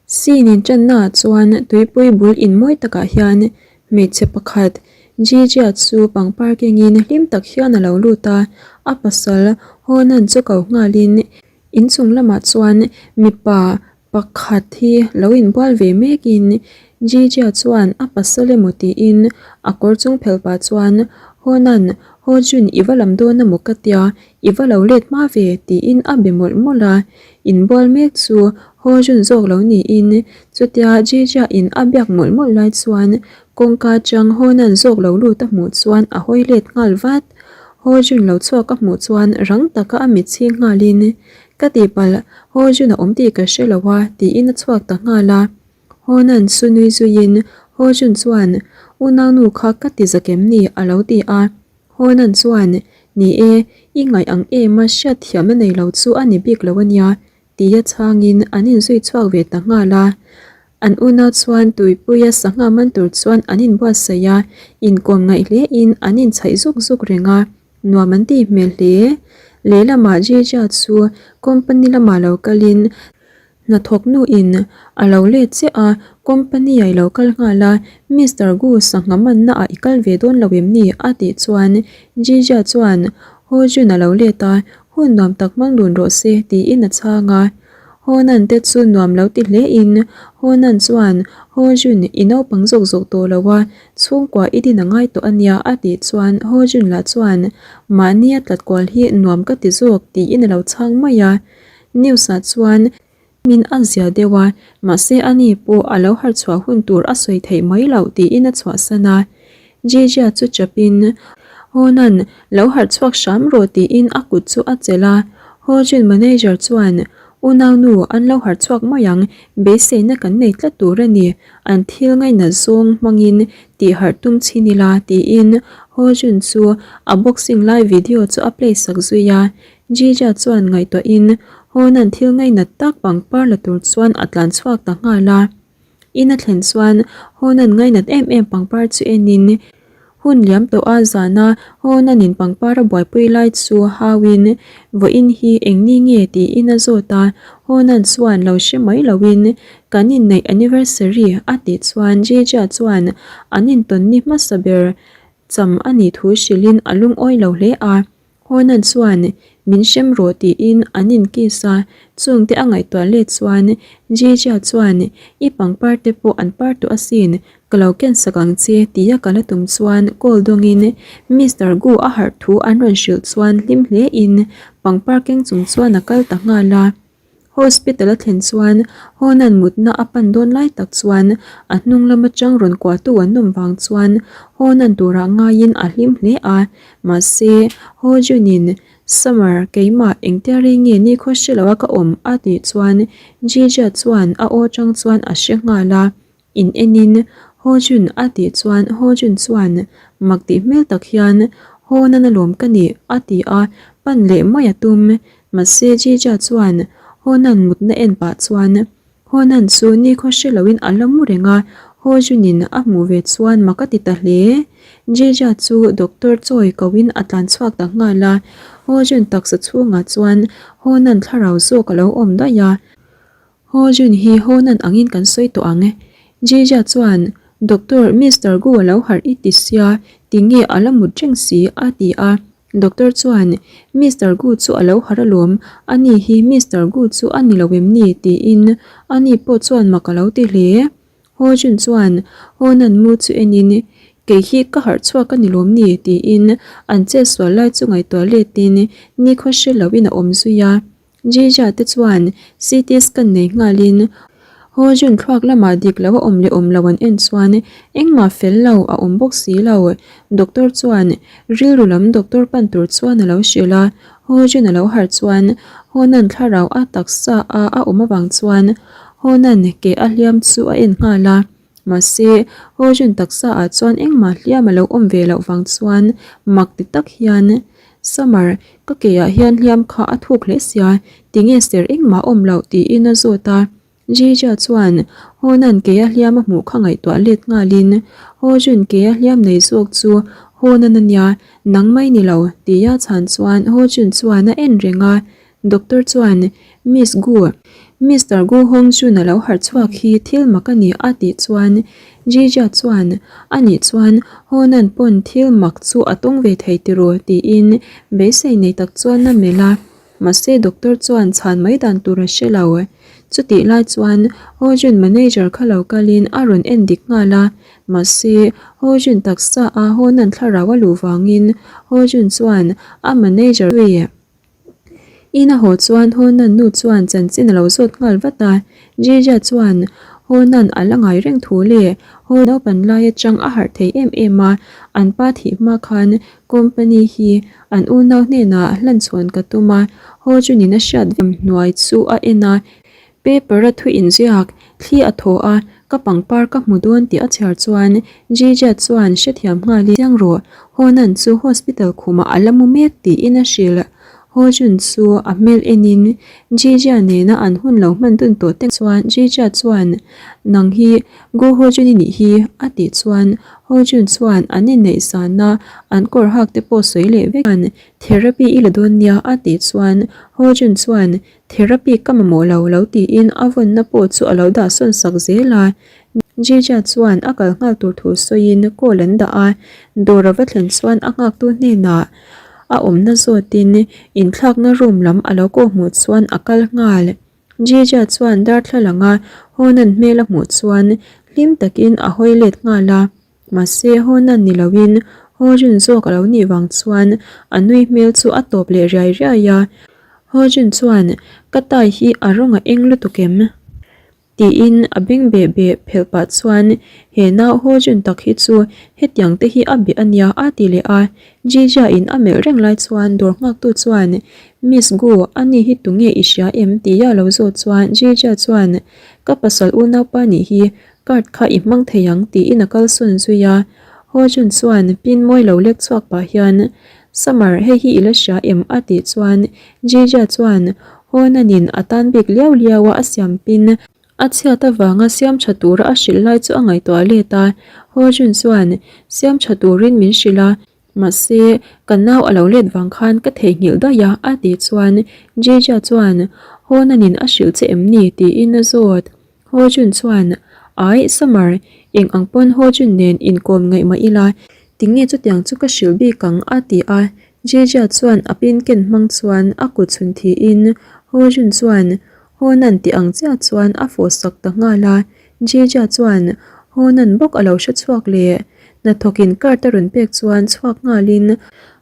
Scene inṭanna ah chuan tuipui bul in mawi takah hian hmeichhe pakhat Jijia chu pangpar kengin hlim tak hian a lo lut a, a pasal Honan chu ko nghalin inchung lamah chuan mipa Pakhat hi lo inbual ve mekin Jijia chuan a pasal emaw tiin a kawr chung phel pah chuan Honan, Hojun i va lam dawn emaw ka tia, i va lo let hma ve tiin a be mawlh mawlh a. Inbual mek chu Hojun zawk lo niin chutia Jijia in a biak mawlh mawlh lai chuan kawngka atang Honan zawk lo lut a hmuh chuan a hawi let nghal vat. Hojun lo chhuak a hmuh chuan rang taka a mit chhing nghalin Ka tihpalh, Hojun a awm tih ka hre lo a, tiin a chhuak ta nghal a. Honan chu nui zuiin Hojun chuan, Unaunu kha ka ti zak em ni? a lo ti a. Honan chuan, Ni e, i ngaih ang em a hriatthiamna nei lo chu a ni bik lo a nia, tia chhangin an inzui chhuak ve ta nghal a. An unau chuan tuipuia sangha man tur chuan an inbuatsaih a, inkawm ngaih hlein an inchhaih zuk zuk reng a. Nuam an tih hmel hle. Lehlamah Jija chu company lamah lo kalin hnathawk nuin a lo let chiah a, company ah i lo kal nghal a, Mister Gu sangha manna ah i kal ve dawn lo em ni? a tih chuan Jija chuan Ho Jun a lo let a, hun nuam tak hmang dun rawh se tiin a chhang a. Honan te chu nuam lo ti hle in Honan chuan Ho Jun i naupang zawk zawk tawh lo a, Chhungkua i din a ngai tawh a nia a tih chuan Ho Jun lah chuan mahni a tlat kual hi nuam ka ti zawk tiin a lo chhang mai a. News ah chuan min a zia deuh a, mahse ani pawh a lo harhchhuah hun tur a sawi theih mai loh tiin a chhuahsan a. Jijia chu chapin Honan lo harhchhuak hram rawh tiin a kut chu a chelh a. Ho Jun manager chuan Unaunu an lo harhchhuak mai ang, beiseina kan nei tlat tur a ni. An thil ngainat zawng hmangin tih harh tum chhin ila tiin Ho Jun chu a boxing lai video chu a play sak zui a. Jija chuan ngaihtuahin Honan thil ngainat tak pangpar la tur chuan a tlan chhuak ta nghal a. In a thlen chuan Honan ngainat em em pangpar chu enin Hun liam tawh a zana Honanin pangpar a buaipui lai chu hauin vawiin hi eng ni nge tiin a zawt a, Honan chuan lo hre mai loin kan inneih anniversary a tih chuan Jija chuan an intawn ni hmasa ber cham a nih thu hrilhin a lungawi lo hle a. Honan chuan min hrem rawh tiin an in kiss a, chungte a ngaihtuah let chuan Jija chuan i pangpar te pawh an par tawh asin, ka lo ken sak ang che tia ka la tum chuan call dawngin Mister Gu a harh thu an rawn hrilh chuan hlim hle in pangpar keng chung chuan a kal ta nghal a. Hospital a thlen chuan Honan mutna a pan dawn lai tak chuan a hnung lam atang rawn kuahtu an awm vang chuan Honan turah ngaiin a hlim hle a, mahse Ho Junin Summer keimah engtia rei nge nikhaw hre loa ka awm a tih chuan Jija chuan a aw atang chuan a hre nghal a. In enin Ho Jun a tih chuan Ho Jun chuan mak tih hmel tak hian Ho nana lawm ka nih a ti a, pan leh mai a tum. Mahse Jija chuan Ho Nan mutna en pah chuan Ho Nan chu nikhaw hre loin a la mu reng a, Ho Jun in a hmuh ve chuan mak a ti ta hle. Jija chu doctor chawi koin a tlan chhuak ta nghal a, Ho Jun taksa chhungah chuan Ho Nan thlarau zawk a lo awm daih a. Ho Jun hi Ho Nan angin kan sawi tawh ang. Jija chuan, Doctor, Mister Gu a lo harh i ti sia, tinge a la mut reng si? a ti a. Doctor chuan, Mister Gu chu a lo harh alawm, ani hi Mister Gu chu a ni lo em ni? tiin ani pawh chuan mak a lo ti hle. Ho Jun chuan Ho Nan mu chu enin, Kei hi ka harh chhuak a ni lawm ni? tiin an chetsual lai chu ngaihtuah letin nikhaw hre loin a awm zui a. Jija te chuan CT scan nei nghalin Ho Jun thluak lamah dik lo a awm leh awm lo an en chuan engmah fel lo a awm bawk si lo. Doctor chuan rilru lam doctor pan tur chuan a lo hrilh a, Ho Jun a lo harh chuan Ho Nan thlarau a taksa a a awm avang chuan Ho Nan ke a hliam chu a en nghal a. Mahse Ho Jun taksa ah chuan engmah hliam a lo awm ve loh vang chuan mak ti tak hian Summer, ka ke ah hian hliam kha a thuk hle sia, tinge ser engmah awm loh tiin a zawt a. Jija chuan Ho Nan ke a hliam a hmuh kha ngaihtuah let nghalin Ho Jun ke a hliam nei zawk chu Ho Nan a nia, nang mai ni lo tia chhan chuan Ho Jun chuan a en reng a. Doctor chuan Miss Gu, Mister Gu Hong Jun a lo harh chhuak hi thil mak a ni a tih chuan Jija chuan a nih chuan Honan pawn thil mak chu a tawng ve thei tiraw tiin beisei nei tak chuan a melh a. Mahse doctor chuan chhan mai dan tur a hre lo. Chutih lai chuan Ho Jun manager kha lo kalin a rawn en dik nghal a. Mahse Ho Jun taksa a Honan thlarau a luh vangin Ho Jun chuan a manager zui. In a haw chuan Honan nu chuan chanchin a lo zawt nghal vat a, Jija chuan Honan a la ngai reng thu leh Ho naupan lai atang a harh thei em em a, an pa thih hma khan company hi an unau hnenah hlanchhawn ka tum a, Ho Junin a hriat vem hnuai chu a en a, Paper a thu inziak, thli a thaw a, ka pangpar ka hmu dawn tih a chhiar chuan Jija chuan hrethiam nghalin chiang rawh, Honan chu hospital khumah a la mu mek tiin a hrilh. Hojun chu a hmel enin Jija nena an hun lo hman dun tawh te chuan Jija chuan nang hi Gu Hojun i nih hi a tih chuan Hojun chuan an inneih zana an kawr hak te pawh sawi leh vek an therapy i la dawn nia a tih chuan Hojun chuan Therapy ka mamawh lo lo tiin a vawnna pawh chu a lo dah sawn sak zel a. Jija chuan a kal nghal tur thu sawiin call an dah a, dawr a va thlen chuan a nghaktu hnenah a awmna zawtin inthlakna room lam a lo kawh hmuh chuan a kal nghal. Jija chuan darthlalang a Honan hmel a hmuh chuan hlim takin a hawi let nghal a. Mahse, Honan ni loin Hojun zawk a lo nih vang chuan a nui hmel chu a tawp leh riai riai a. Hojun chuan, Ka tai hi a rawng a eng lutuk em? Tiin a beng beh beh phelh pah chuan, He nau Hojun tak hi chu hetiang te hi a beh a nia a ti leh a. Jija in a melh reng lai chuan dawr nghaktu chuan, Miss Gu, ani hi tunge i hria em? tia lo zawt chuan Jija chuan, Ka pasal unaupa nih hi Card kha i hmang thei ang tiin a kalsawn zui a. Ho Jun chuan pin mawi lo lek chhuak pah hian, Summer, hei hi i la hria em? a tih chuan Jija chuan Ho Nanin a tan bik liau liau a a siam pin a chhiat avanga siam tha tura a hrilh lai chu a ngaihtuah let a. Ho Jun chuan siam tha turin min hrilh a, mahse ka nau a lo let vang khan ka theihnghilh daih a a tih chuan Jija chuan Ho Nanin a hrilh che em ni? tiin a zawt. Ho Jun chuan, Ai, Summer, eng ang pawn Ho Jun nen inkawm ngaih mah ila, tinge chutiang chu ka hrilh bik ang? a ti a. Jejia chuan a pin ken hmang chuan a kut chhun thiin Ho Jun chuan Ho Nan tih ang chiah chuan a fawh sak ta nghal a. Jejia chuan Ho Nan bawk a lo hre chhuak leh. Hnathawkin card a rawn pek chuan chhuak nghalin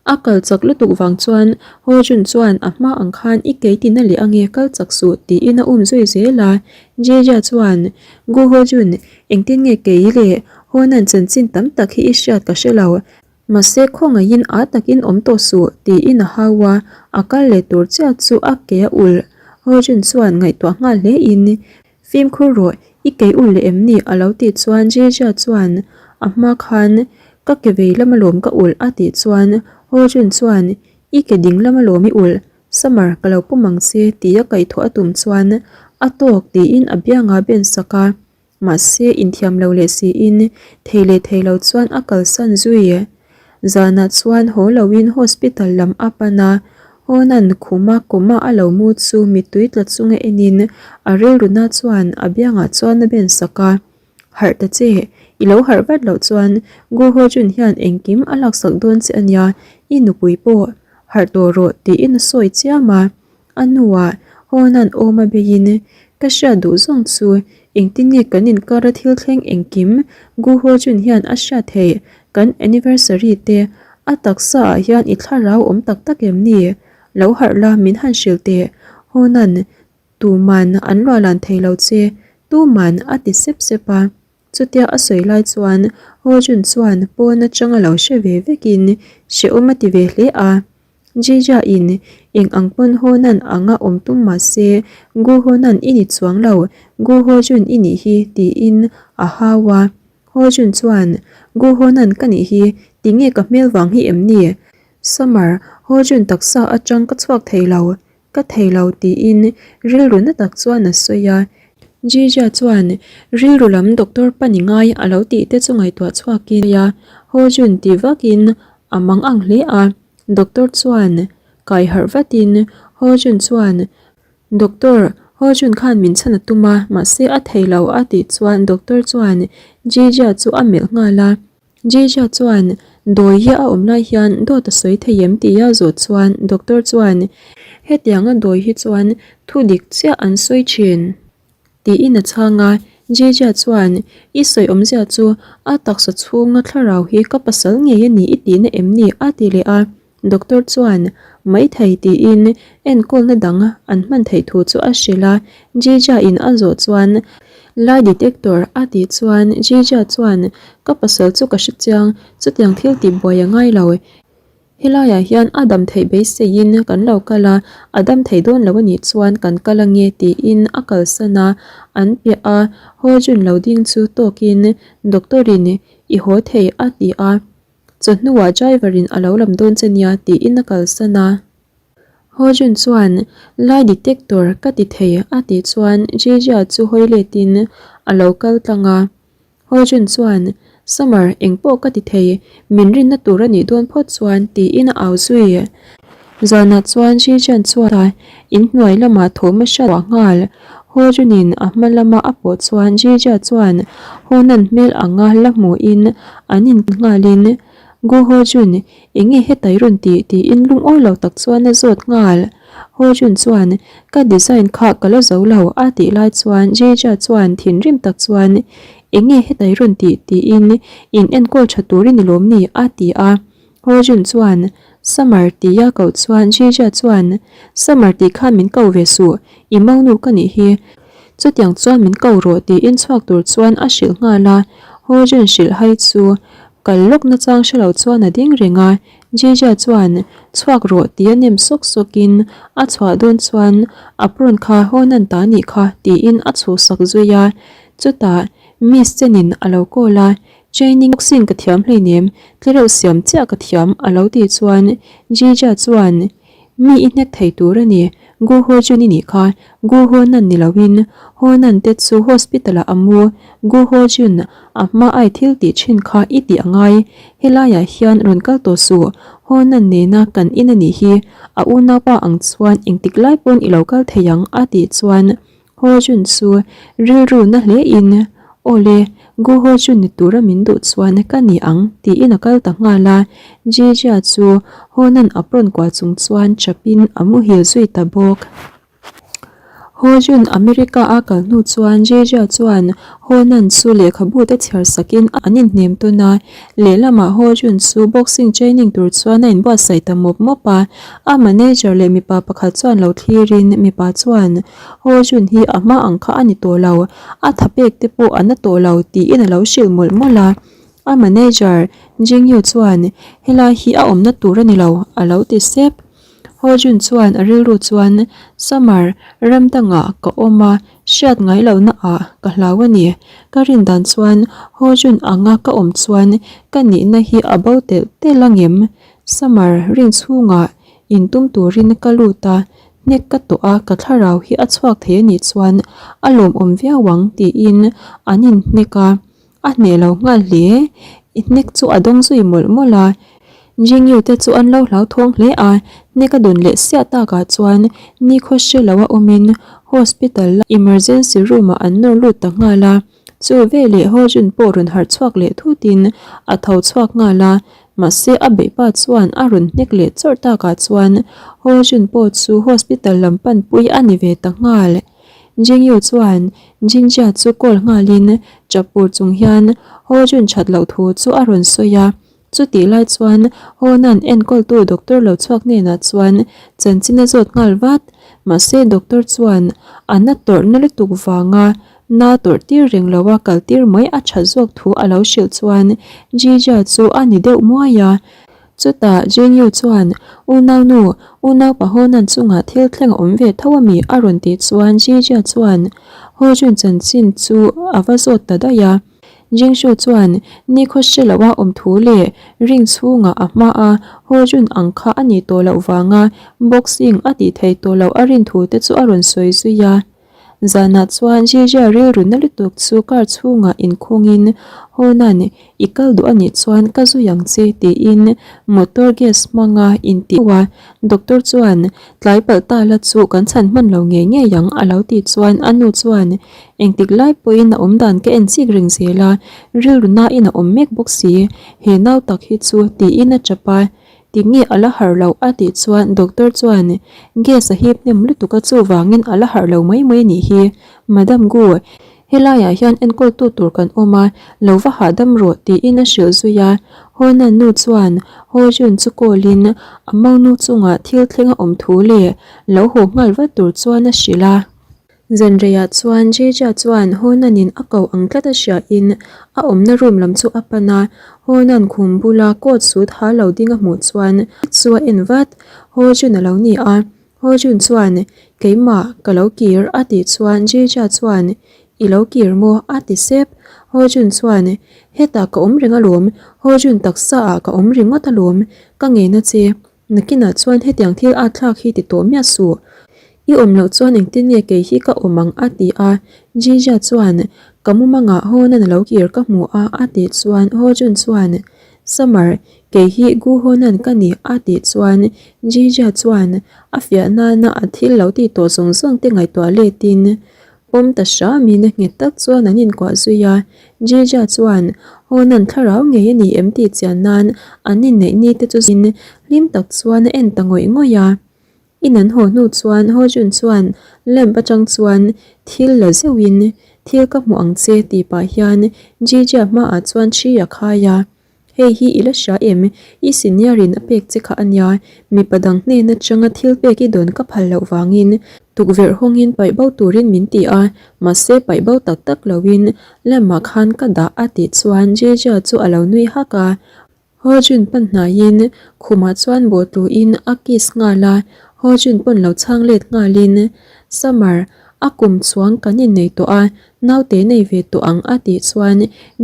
a kal chak lutuk vang chuan Ho Jun chuan a hma ang khan i kei tina leh ange kal chak suh tiin a um zui zel a. Jija chuan Gu Ho Jun engtin nge kei leh Ho Nan chanchin tam tak hi i hriat ka hre lo. Mahse khawngaihin a takin awm tawh suh tiin a hau a, a kal leh tur chiah chu a ke a ulh. Ho Jun chuan ngaihtuah nghal hle in Fimkhur rawh, i kei ulh leh em ni? a lo tih chuan Jija chuan a hma khan ka ke vei lam alawm ka ulh a tih chuan Ho Jun chuan i ke ding lam alawm i ulh, Summer ka lo pawm ang che tia kaihthawh a tum chuan a tawk tiin a bianga ben sak a. Mahse, inthiam lo leh siin thei leh thei lo chuan a kalsan zui. Zanah chuan haw loin hospital lam a pan a, Honan khuma kawma a lo mu chu mittui tla chunga enin a rilruna chuan a biangah chuan a ben sak a. Harh ta che, i lo harh vat loh chuan Gu Ho Jun hian engkim a laksak dawn che a nia, i nupui pawh harh tawh rawh tiin a sawi chiam a. A hnuah Honan awm a beiin, Ka hriat duh zawng chu engtin nge kan inkar a thil thleng engkim Gu Ho Jun hian a hriat theih kan anniversary te a taksa ah hian i thlarau awm tak tak em ni? Lo harh la min han hrilh teh Honan tuman an luahlan thei lo che tuman a ti sep sep a. Chutia a sawi lai chuan Ho Jun chuan pawn atanga lo hre ve vekin hrehawm a ti ve hle a. Jija in eng ang pawn Ho Nan anga awm tum mah se Gu Ho Nan i ni chuang lo, Gu Ho Jun i nih hi tiin a hau a. Ho Jun chuan Gu Ho Nan ka nih hi, tinge ka hmel vang hi em ni? Summer, Ho Jun taksa atang ka chhuak thei lo, ka thei lo tiin rilru na tak chuan a sawi a. Jija chuan rilru lam doctor pa ni ngai a lo tih te chu ngaihtuah chhuakin a Ho Jun ti vakin a mang ang hle a. Doctor chuan kai harh vatin Ho Jun chuan, Doctor, Ho-jun khan min chhan a tum a, mahse a thei lo a tih chuan doctor chuan Jijia chu a melh nghal a. Jijia chuan dawi hi a awm lai hian dawt a sawi thei em tia zawh chuan doctor chuan hetianga dawi hi chuan thu dik chiah an sawi thin. Tiin a chhang a, Jejia chuan, I sawi awmzia chu a taksa chhunga thlarau hi ka pasal ngei a ni i tihna em ni? a ti leh a. Doctor chuan, Maithei tiin enkawlna dang an hman theih thu chu a hrilh a. Jejia in a zawh chuan, Lie detector a tih chuan Jejia chuan, Ka pasal chu ka hrechiang, chutiang thil tihbuai a ngai lo. Helaiah hian a dam theih beiseiin kan lo kal a, a dam thei dawn lo a nih chuan kan kal ange tiin a kalsan a, an piah a, Ho-jun lo ding chu tawkin Doctor in i haw thei a ti a, chawhnuah driver in a lo lam dawn che nia tiin a kalsan a. Ho-jun chuan lie detector ka ti thei a tih chuan Jejia chu hawi letin a lo kal tlang a. Ho-jun chuan, Summer, eng pawh ka ti thei, min rinna tur a nih dawn phawt chuan, tiin a au zui. Zanah chuan Ji-Jan chuan in hnuai lamah thawm a hriat puah nghal. Ho-jun-in a hma lama a pawh chuan Ji-Jia chuan Ho-nan hmel anga la hmuhin an in nghalin, Gu Ho-jun, eng nge heta i rawn tih? tiin lungawi lo tak chuan a zawt nghal. Ho-jun chuan, Ka design kha ka la zo lo a tih lai chuan Jeja chuan thinrim tak chuan, Eng nge heta i rawn tih? tiin in enkawl tha turin i lawm ni a ti a. Ho-jun chuan, Summer tia koh chuan Jeja chuan, Summer tih khan min ko ve suh, i monu ka nih hi. Chutiang chuan min ko rawh tiin chhuak tur chuan a hrilh nghal a. Ho-jun hrilh hai chu kal lawk nachang hre lo chuan a ding reng a. Jija chuan, Chhuak rawh tia nem sawk sawkin a chhuah dawn chuan apron kha hawn an ta nih kha tiin a chhuhsak zui a. Chutah Miss Chenin a lo call a, Training boxing ka thiam hleinem, tlereuh siam chiah ka thiam a lo tih chuan Jija chuan, Mi i hnek thei tur a ni, Gu Ho Jun i nih kha, Gu Ho Nan ni loin Ho Nan te chu hospital ah a mu, Gu Ho Jun a hma ai thil tih thin kha i tih a ngai, helaiah hian rawn kal tawh suh, Ho Nan nena kan in a nih hi, a unaupa ang chuan engtik lai pawn i lo kal thei ang a tih chuan Ho Jun chu rilru na hle in, Aw le, Gu Ho Jun ni tura min duh chuan ka ni ang, tiin a kal ta nghal a. Ji Jia chu Ho Nan apron kuah chung chuan chapin a muhil zui ta bawk. Ho Jun America a kal hnu chuan Ji Jia chuan Ho Nan chu lehkhabu te chhiar sakin an inhnem tawn a. Lehlamah Ho Jun chu boxing training tur chuan a inbuatsaih ta mawp mawp a. A manager leh mipa pakhat chuan lo thlirin mipa chuan Ho Jun hi a hma ang kha a ni tawh lo, a tha pek te pawh a na tawh lo tiin a lo hrilh mawlh mawlh a. A manager Jing Yu chuan helai hi a awmna tur a ni lo a lo ti sep. Ho Jun chuan a rilru chuan Summer ram dangah ka awm a, hriat ngai lohna ah ka hlau a ni. Ka rin dan chuan Ho Jun anga ka awm chuan ka nihna hi a bo telh telh angem? Summer rin chhungah intum turin ka lut a, Hnek ka tawh a, ka thlarau hi a chhuak thei a nih chuan a lawmawm viau ang tiin an inhnek a, a hneh lo nghal hle. I hnek chu a dawng zui mawlh mawlh a, Jingyu te chu an lo hlauthawng hle a, hnek a dawn leh siah takah chuan nikhaw hre lo a awmin hospital emergency room ah an nawr lut ta nghal a. Chu veleh Ho-jun pawh rawn harh chhuak leh thutin a tho chhuak nghal a, mahse a beihpa chuan a rawn hnek leh chawrh takah chuan Ho-jun pawh chu hospital lam panpui a ni ve ta nghal. Jingyu chuan Jinjia chu call nghalin chap ur chung hian Ho-jun that loh thu chu a rawn sawi a, Chutih lai chuan Honan enkawltu doctor lo chhuak hnenah chuan chanchin a zawt nghal vat. Mahse doctor chuan a na tawrh na lutuk vanga na tawrh tir reng lo a kal tir mai a that zawk thu a lo hrilh chuan Jija chu a ni deuh muai a. Chutah Jingyu chuan Unaunu, unaupa Honan chungah thil thleng a awm ve tho a mi? a rawn tih chuan Jija chuan Hojun chanchin chu a va zawt ta daih a. Jingshu chuan nikhaw hre loh a awm thu leh ring chhungah a hma a Ho Jun ang kha a nih tawh loh vanga boxing a tih theih tawh loh a rin thu te chu a rawn sawi zui a. Zanah chuan Jijia rilru na lutuk chu car chhungah inkhungin Honan i kal duh anih chuan ka zui ang che tiin motor gas hmanga intih a. Doctor chuan tlai palh ta la chu kan chhan hman lo ngei ngei ang a lo tih chuan a nu chuan engtik lai pawhin a awm dan ka en chik reng zel a, rilru nain a awm mek bawk si, he nau tak hi chu tiin a tap a. Tinge a la harh loh a tih chuan doctor chuan gas a hip hnem lutuk a chuvangin a la harh lo mai mai a nih hi. Madam Gu, helaiah hian enkawltu tur kan awm a, lo va hahdam rawh tiin a hrilh zui a. Honan nu chuan Ho Jun chu call in a monu chungah thil thleng a awm thu leh lo haw nghal vat tur chuan a hrilh a. Zanreiah chuan Jeja chuan Honan-in a ko ang tlat a hriain a awmna room lam chu a pan a, Honan khum bula coat suit ha lo ding a hmuh chuan chu a en vat. Hojun a lo ni a, Hojun chuan, Keimah, ka lo kir a tih chuan Jeja chuan, I lo kir maw? a ti sep. Hojun chuan, Hetah ka awm reng alawm, Hojun taksa ah ka awm ringawt alawm, ka ngeina che. Nakinah chuan hetiang thil at thlak hi ti tawh miah suh. I awm loh chuan engtin nge kei hi ka awm ang a ti a. Jija chuan, Ka mumangah Honan a lo kir ka hmu a a tih chuan Hojun chuan, Summer, kei hi Gu Honan ka ni a tih chuan Jija chuan a fiah nana a thil lo tih tawh zawng zawng te ngaihtuah letin Pawm ta hramin nghet tak chuan an inkuah zui a, Jija chuan Honan thlarau ngei a ni em tih chian nan an inneih ni te chu zin hlim tak chuan a en ta ngawih ngawih a. In an haw hnu chuan Hojun chuan lamp atang chuan thil la zeuhin thil ka hmu ang che tih pah hian Jija hmaah chuan ṭhi a khai a. Hei hi i la hria em? I senior in a pek che kha a nia, mipa dang hnen atanga thil pek i dawn ka phal loh vangin tukverh hawngin paih bo turin min ti a, mahse paih bo tak tak loin lamah khan ka dah a tih chuan Jeja chu a lo nui hak a. Hojun pan hnaiin khumah chuan bawhtluin a kiss nghal a, Hojun pawn lo chhang let nghalin Summer, a kum chuang kan innei tawh a, Naute nei ve tawh ang a tih chuan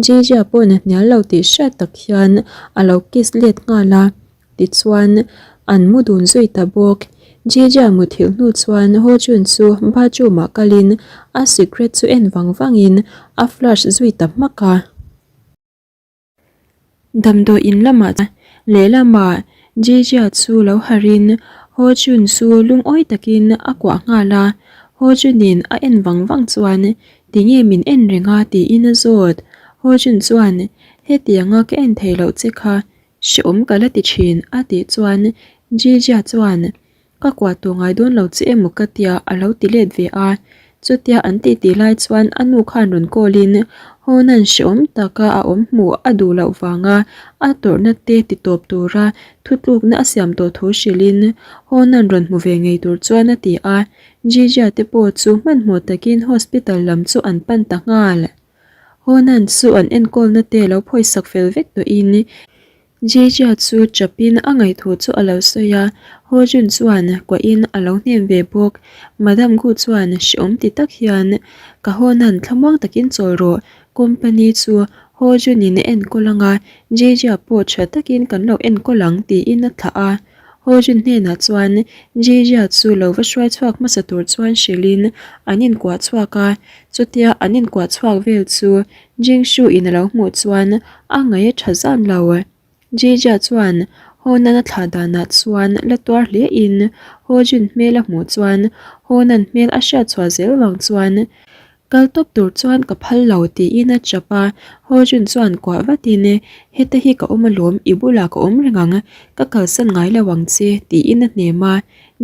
Jejia pawn a hnial lo tih hriat tak hian a lo kiss let nghal a, tichuan an mu dun zui ta bawk. Jejia muthilh hnu chuan Ho Jun chu bathroom ah kalin a cigarette chu en vang vangin a flush zui ta hmak a. Damdawi in lamah lehlamah Jejia chu lo harhin Ho Jun chu lungawi takin a kuah nghal a, Ho Junin a en vang vang chuan tinge min en reng a tiin a zawt. Ho Jun chuan hetianga ka en thei loh che kha hrehawm ka la ti thin a tih chuan Jejia chuan Ka kuah tawh ngai dawn lo che emaw ka tia a lo ti let ve a. Chutia an titi lai chuan a nu khan rawn call in Honan hrehawm taka a awm hmuh a duh loh vanga a tawrhna te ti tawp tura thutlukna a siam tawh thu hrilhin Honan rawn hmu ve ngei tur chuan a ti a. Jijia te pawh chu hmanhmawh takin hospital lam chu an pan ta nghal. Honan chu an enkawlna te lo phawisak fel vek tawhin Jejia chu chapin a ngaihtuah chu a lo sawi a, Ho Jun chuan kuahin a lo hnem ve bawk. Madam Gu chuan hrehawm ti tak hian, Ka haw nan thlamuang takin chawl rawh, company chu Ho Jun in a enkawl ang a, Jejia pawh tha takin kan lo enkawl ang tiin a thlah a. Ho Jun hnenah chuan Jejia chu lo va hruai chhuak hmasa tur chuan hrilhin an inkuah chhuak a, chutia an inkuah chhuak vel chu Jingshu in a lo hmuh chuan a ngaih a tha zan lo. Jija chuan Honan a thlah danah chuan la tuar hle in Hojun hmel a hmuh chuan Honan hmel a hriat chhuah zel vang chuan kal tawp tur chuan ka phal lo tiin a chap a, Hojun chuan kuah vatin heta hi ka awm alawm i bulah ka awm reng ang ka kalsan ngai lo ang che tiin a hnem a,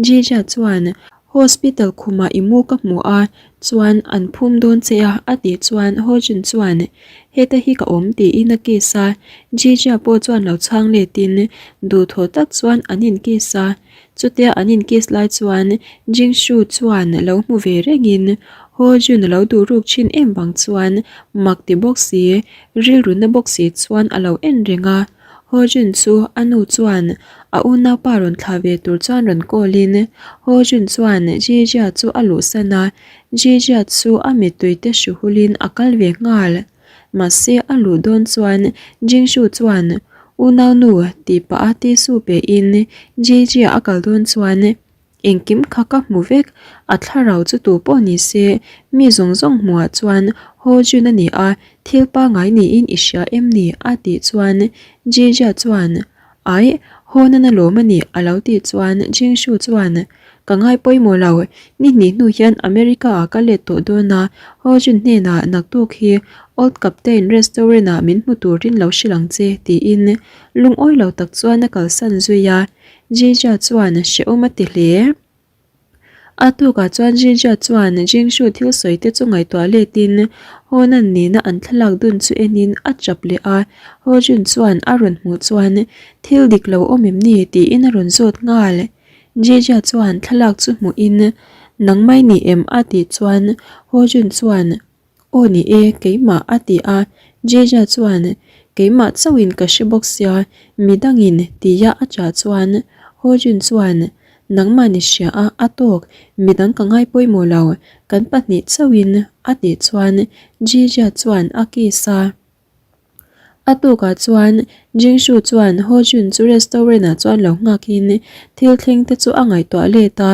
Jija chuan Hospital khumah i mu ka hmu a, chuan an phum dawn che a a tih chuan Hojun chuan heta hi ka awm tiin a kiss a, Jijia pawh chuan lo chhang letin duhthawh tak chuan an in kiss a, chutia an in kiss lai chuan Jingshu chuan lo hmu ve rengin Hojun a lo duh ruk thin em vang chuan mak ti bawk si, rilru na bawk si chuan a lo en reng a. Hojun chu a nu chuan a unaupa rawn thlah ve tur chuan rawn call in Hojun chuan Jijia chu a luhsan a, Jijia chu a mittui te hru hul in a kal ve nghal. Mahse a luh dawn chuan Jingshu chuan Unaunu tih pah a tissue pe in Jijia a kal dawn chuan. Engkim kha ka hmu vek, a thlarau chu tu pawh ni se, mi zawng zawng hmuhah chuan Ho Jun a ni a, thil pangai niin i hria em ni? a tih chuan Jija chuan, Aih, haw nana lawm a ni a lo tih chuan Jingshu chuan, Ka ngai pawimawh lo, ni hnih hnu hian America ah ka let tawh dawn a, Ho Jun hnenah naktuk hi Old Captain Restaurant ah min hmu turin lo hrilh ang che tiin lungawi lo tak chuan a kalsan zui a, Jija chuan hrehawm a ti hle. A tukah chuan Jinja chuan Jingshu thil sawi te chu ngaihtuah letin Honan nena an thlalak dun chu enin a chap leh a, Hojun chuan a rawn hmuh chuan thil dik lo awm em ni tiin a rawn zawt nghal. Jinja chuan thlalak chu hmuhin Nangmai ni em a tih chuan Hojun chuan Aw ni e, keimah a ti a, Jeja chuan keimah chauhin ka hre bawk sia, midangin tia a chah chuan Hojun chuan nangmah ni hria a, a tawk, midang ka ngai pawimawh lo, kan pahnih chauhin a tih chuan Jeja chuan a kiss a. A tukah chuan Jingshu chuan Ho Jun chu restaurant ah chuan lo nghakin thil thleng te chu a ngaihtuah let a,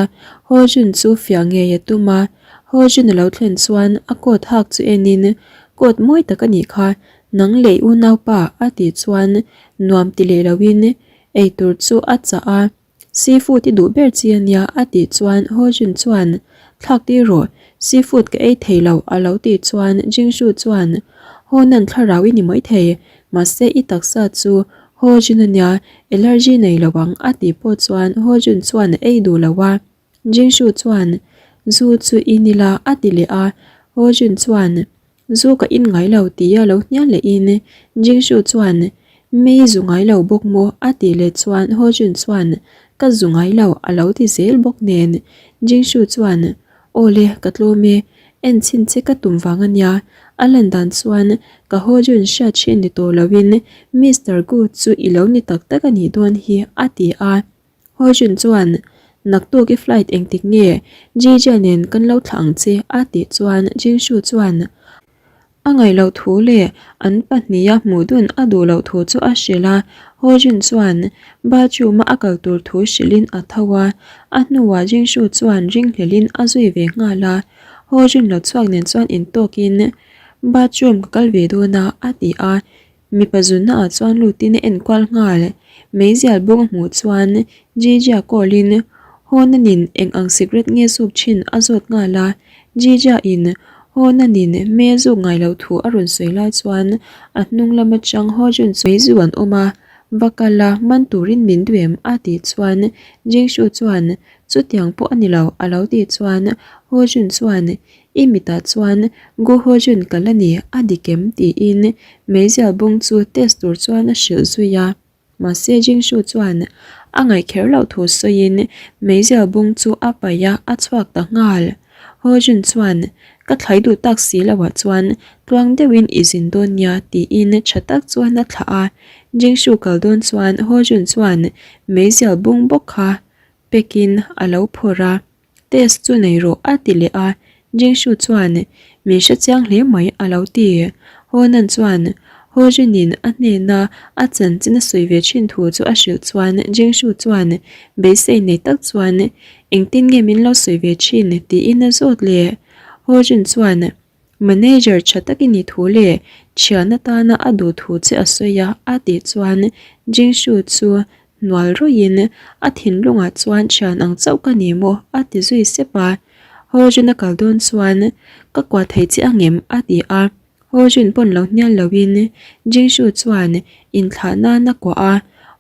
Ho Jun chu fiah ngei a tum a. Ho Jun a lo thlen chuan a coat hak chu enin coat mawi tak a nih kha, nang leh i unaupa a tih chuan nuam ti leh loin eitur chu a chah a. Seafood i duh ber chi a nia a tih chuan Ho Jun chuan Thlak tir rawh, seafood ka ei thei lo a lo tih chuan Jingshu chuan Ho nan thlarau i ni mai thei, mahse i taksa chu Ho Jun a nia, allergy nei lo ang a tih pawh chuan Ho Jun chuan a ei duh lo a. Jingshu chuan Zu chu in ila a ti leh a, Ho Jun chuan Zu ka in ngai lo tia lo hnial leh in Jingshu chuan Mei zu ngai lo bawk maw a tih leh chuan Ho Jun chuan Ka zu ngai lo a lo ti zel bawk nen Jingshu chuan Aw le ka tlawm e, en chhin che ka tum vang a nia a lan dan chuan ka Ho Jun hriat thin ni tawh lo in Mister Gu chu i lo ni tak tak a nih dawn hi a ti a. Hojun chuan, Naktuk i flight engtik nge Jija nen kan lo thlah ang che a tih chuan Jingshu chuan a ngaih loh thu leh an pahniha hmuh dun a duh loh thu chu a hrilh a. Hojun chuan bathroom a a kal tur thu hrilhin a tho a, a hnuah Jingshu chuan ringhlelhin a zui ve nghal a. Hojun lo chhuak nen chuan intawkin bathroom ka kal ve dawn a a ti a. Mipa zunna ah chuan lutin a enkual nghal. Meizial bawng a hmuh chuan Jija call in Honanin eng ang sikret nge zuk thin a zawt nghal a. Jija in Honanin me zuk ngai loh thu a rawn sawi lai chuan a hnung lam atang Hojun chu meizu an awm a, va kal a, man turin min duh em a tih chuan Jingshu chuan chutiang pawh a ni lo a lo tih chuan Hojun chuan I mitah chuan Gu Ho Jun ka la ni a dik em? tiin meizial bung chu test tur chuan a hrilh zui a. Mahse Jing Shu chuan a ngaih kher loh thu sawiin meizial bung chu a paih a, a chhuak ta nghal. Ho Jun chuan ka thlai duh tak si loh ah chuan tluang deuhin i zin dawn nia tiin tha tak chuan a thlah a. Jing Shu kal dawn chuan Ho Jun chuan meizial bung bawk kha pekin a lo phawrh a. Test chu nei rawh a ti leh a, Jingshu chuan min hre chiang hle mai a lo ti. Honan chuan Hojinin a hnena a chanchin a sawi ve thin thu chu a hrilh chuan Jingshu chuan beisei nei tak chuan engtin nge min lo sawi ve thin tiin a zawt leh. Hojin chuan Manager tha tak i nih thu leh thian atana a duh thu che a sawi a a tih chuan Jingshu chu hnual rawih in a thinlungah chuan thian ang chauh ka ni maw a ti zui sep a. Hojun a kal dawn chuan ka kuah thei che angem a ti a, Hojun pawn lo hnial lo in Jingshu chuan inthlah nan a kuah a,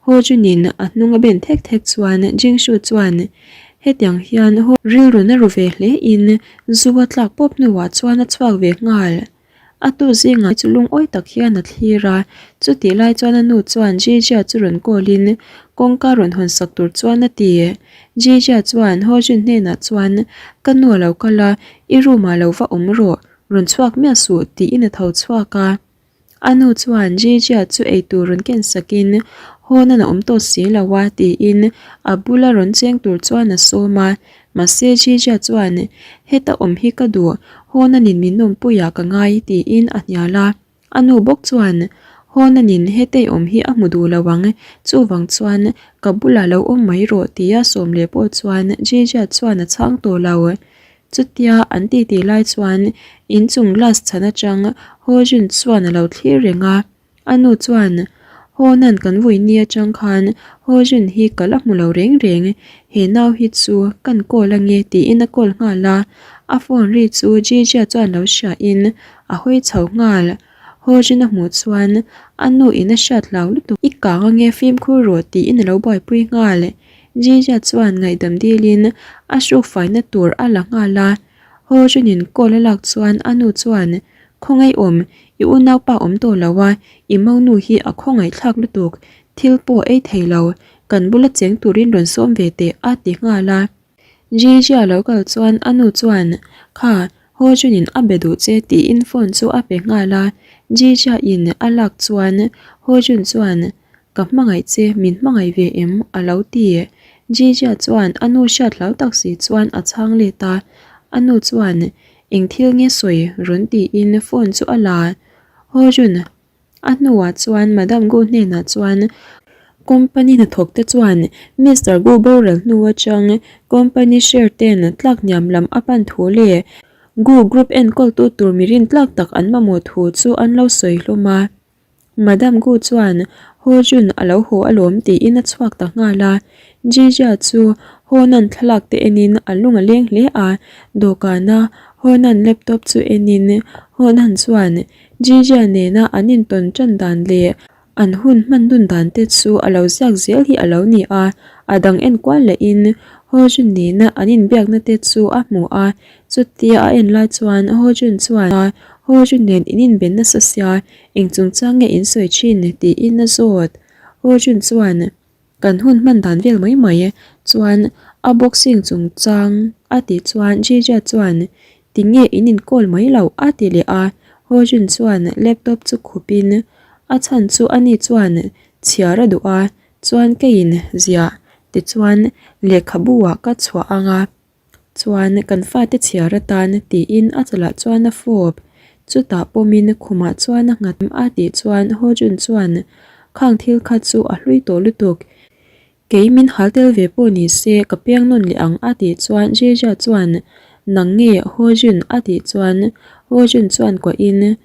Hojun in a hnung a ben thek thek chuan Jingshu chuan hetiang hian rilru na ru ve hle in zu a tlak pawp hnuah chuan a chhuak ve nghal. A tu zingah chu lungawi tak hian a thlir a, chutih lai chuan a nu chuan Jijia chu rawn call in kawngka rawn hawn sak tur chuan a ti. Jijia chuan Hojun hnenah chuan ka nu a lo kal a, i room ah lo va awm rawh, rawn chhuak miah suh tiin a tho chhuak a. A nu chuan Jijia chu eitur rawn ken sakin Hawnan a awm tawh si lo a tiin a bula rawn cheng tur chuan a sawm a. Mahse Jijia chuan heta awm hi ka duh, Hawnanin min awmpuiah ka ngai tiin a hnial a. A nu bawk chuan Hawnanin hetei awm hi a hmu duh lo ang, chuvang chuan ka bulah lo awm mai rawh tia sawm leh pawh chuan Jejia chuan a chhang tawh lo. Chutia an titi lai chuan inchung glass chhan atang Hojun chuan a lo thlir reng a. A nu chuan, Hawnan kan vui ni atang khan Hojun hi ka la hmu lo reng reng, he nau hi chu kan call ange tiin a call nghal a. A phone ri chu Jejia chuan lo hriain a hawi chho nghal. Hojun a hmuh chuan a nu in a hriat hlau lutuk. I kang ange fimkhur rawh tiin a lo buaipui nghal. Jija chuan ngaihdam dilin a hruk faina tur a la nghal a. Hojunin call a lak chuan a nu chuan, Khawngaih awm, i unaupa awm tawh lo a, i monu hi a khawngaih thlak lutuk, thil pawh ei thei lo, kan bula cheng turin rawn sawm ve teh a ti nghal a. Jija lo kal chuan a nu chuan, Kha, Hojunin a be duh che tiin phone chu a pe nghal a. Jija in a lak chuan Hojun chuan, Ka hmangaih che, min hmangaih ve em? a lo ti. Jija chuan a nu hriat hlau tak si chuan a chhang let a. A nu chuan, Eng thil nge sawi? rawn tiin phone chu a la. Hojun, A hnuah chuan Madam Gu hnenah chuan company hnathawk te chuan Mister Gu boral hnu atang company share ten tlak hniam lam a pan thu leh Gu group enkawltu tur mi rintlak tak an mamawh thu chu an lo sawi hlawm a. Madam Gu chuan Ho Jun a lo haw alawm tiin a chhuak ta nghal a. Jijia chu Honan thlalak te enin a lung a leng hle a, dawhkana Honan laptop chu enin Honan chuan Jijia nena an intawn tan dan leh an hun hman dun dan te chu a lo ziak zel hi a lo ni a, a dang enkual lehin Hojun nena an inbiakna te chu a hmu a, chutia a en lai chuan Hojun chuan Hojun nen in inben nasa sia eng chungchang nge in sawi thin tiin a zawt. Hojun chuan. Kan hun hman dan vel mai mai chuan a boxing chungchang a tih chuan Jija chuan tinge in inkawl mai loh a ti leh a, Hojun chuan laptop chu khup in a chhan chu ani chuan chhiar a duh a, chuan keiin ziah tichuan lehkhabu ah ka chhuah ang a. Chuan kan fate chhiar atan tiin a chalah chuan a fawp. Chutah pawmin khumah chuan a nghat a tih chuan Hojun chuan khang thil kha chu a hlui tawh lutuk. Kei min hal tel ve pawh ni se ka piang nawn leh ang a tih chuan Jeja chuan nang nge Hojun a tih chuan Hojun chuan kuahin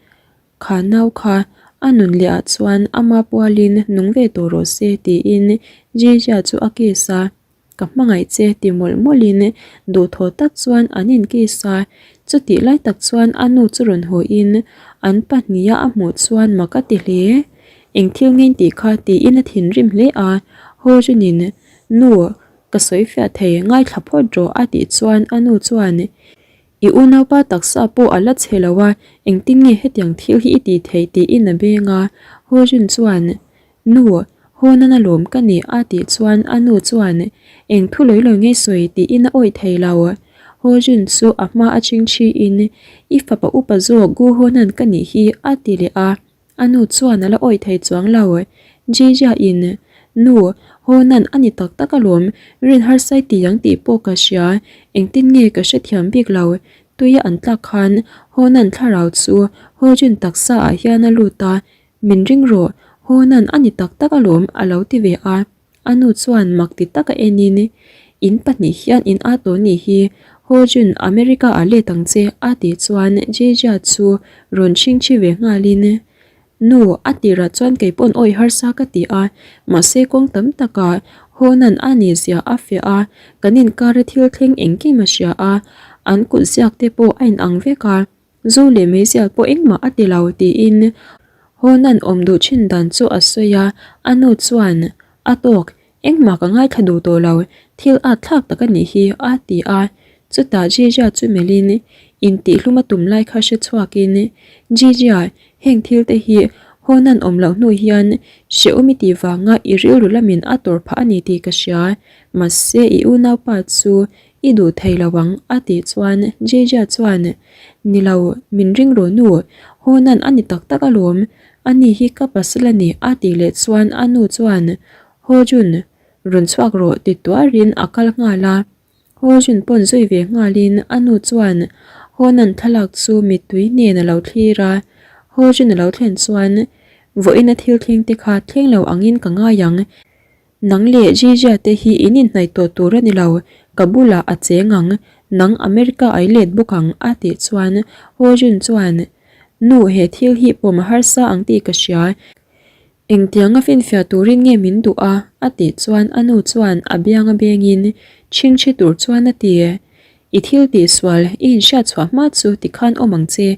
kha nau kha a nun leh ah chuan ama pualin nung ve tawh rawh se tiin Jeja chu a kiss a. Ka hmangaih che ti mawlh mawlhin duhthawh tak chuan an inkiss a, chutih lai tak chuan a nu chu rawn hawiin an pahniha a hmuh chuan mak a ti hle. Eng thil ngei tih kha tiin a thinrim hle a, Hawjunin Nu, ka sawi fiah thei, ngaithla phawt rawh a tih chuan a nu chuan I unaupa taksa pawh a la chhe lo a, engtin nge hetiang thil hi i tih theih tiin a beng a, Hawjun chuan Nu, haw nana lawm ka ni a tih chuan a nu chuan eng thu lawi lawi ngei sawi tiin a awih thei lo. Haw Jun chu a hma a ching thiin I fapa upa zawk Gu haw nan ka nih hi a ti leh a, a nu chuan a la awih thei chuang lo. Jijia in Nu, haw nan a ni tak tak alawm, rin harsai ti ang tih pawh ka hria, engtin nge ka hrethiam bik lo, tuia an tlak khan haw nan thlarau chu Haw Jun taksa ah hian a lut a, Min ring rawh, Hawnan a ni tak tak alawm a lo ti ve a. A nu chuan mak ti taka enin, In pahnih hian in a tawh nih hi, Hawjun America ah let ang che a tih chuan Jejia chu rawn chhingchhi ve nghalin, Nu, a tirah chuan kei pawn awih harsa ka ti a, mahse kawng tam takah Hawnan a nih zia a fiah a, kan inkara thil thleng engkim a hria a, an kut ziak te pawh a inang vek a. Zu leh meizial pawh engmah a ti lo tiin Hawnan awm duh thin dan chu a sawi a, a nu chuan, A tawk, engmah ka ngaithla duh tawh lo, thil at thlak tak a nih hi a ti a. Chutah Jijia chu melhin intihhlum a tum lai kha hre chhuakin, Jijia, heng thil te hi Hawnan awm loh hnu hian hrehawm i tih vanga i rilru lamin a tawrh phah a ni tih ka hria, mahse i unaupa chu I duh thei lo ang a tih chuan Jejia chuan Ni lo, min ring rawh nu, Honan a ni tak tak alawm, ani hi ka pasal a ni a tih leh chuan a nu chuan Hojun, rawn chhuak rawh ti tuarin a kal nghal a. Hojun pawn zui ve nghalin a nu chuan Honan thlalak chu mittui nen a lo thlir a. Hojun a lo thlen chuan. Vawiina thil thleng te kha thleng lo angin ka ngai ang. Nang leh Jijia te hi in inhnaih tawh tur a ni lo, ka bulah a cheng ang, nang America ai let bawk ang a tih chuan Ho Jun chuan, Nu he thil hi pawm a harsa ang tih ka hria, Engtianga finfiah turin nge min duh a? a tih chuan a nu chuan a bianga bengin chhingchhi tur chuan a ti. I thil tihsual i inhriat chhuah hma chu tikhan awm ang che,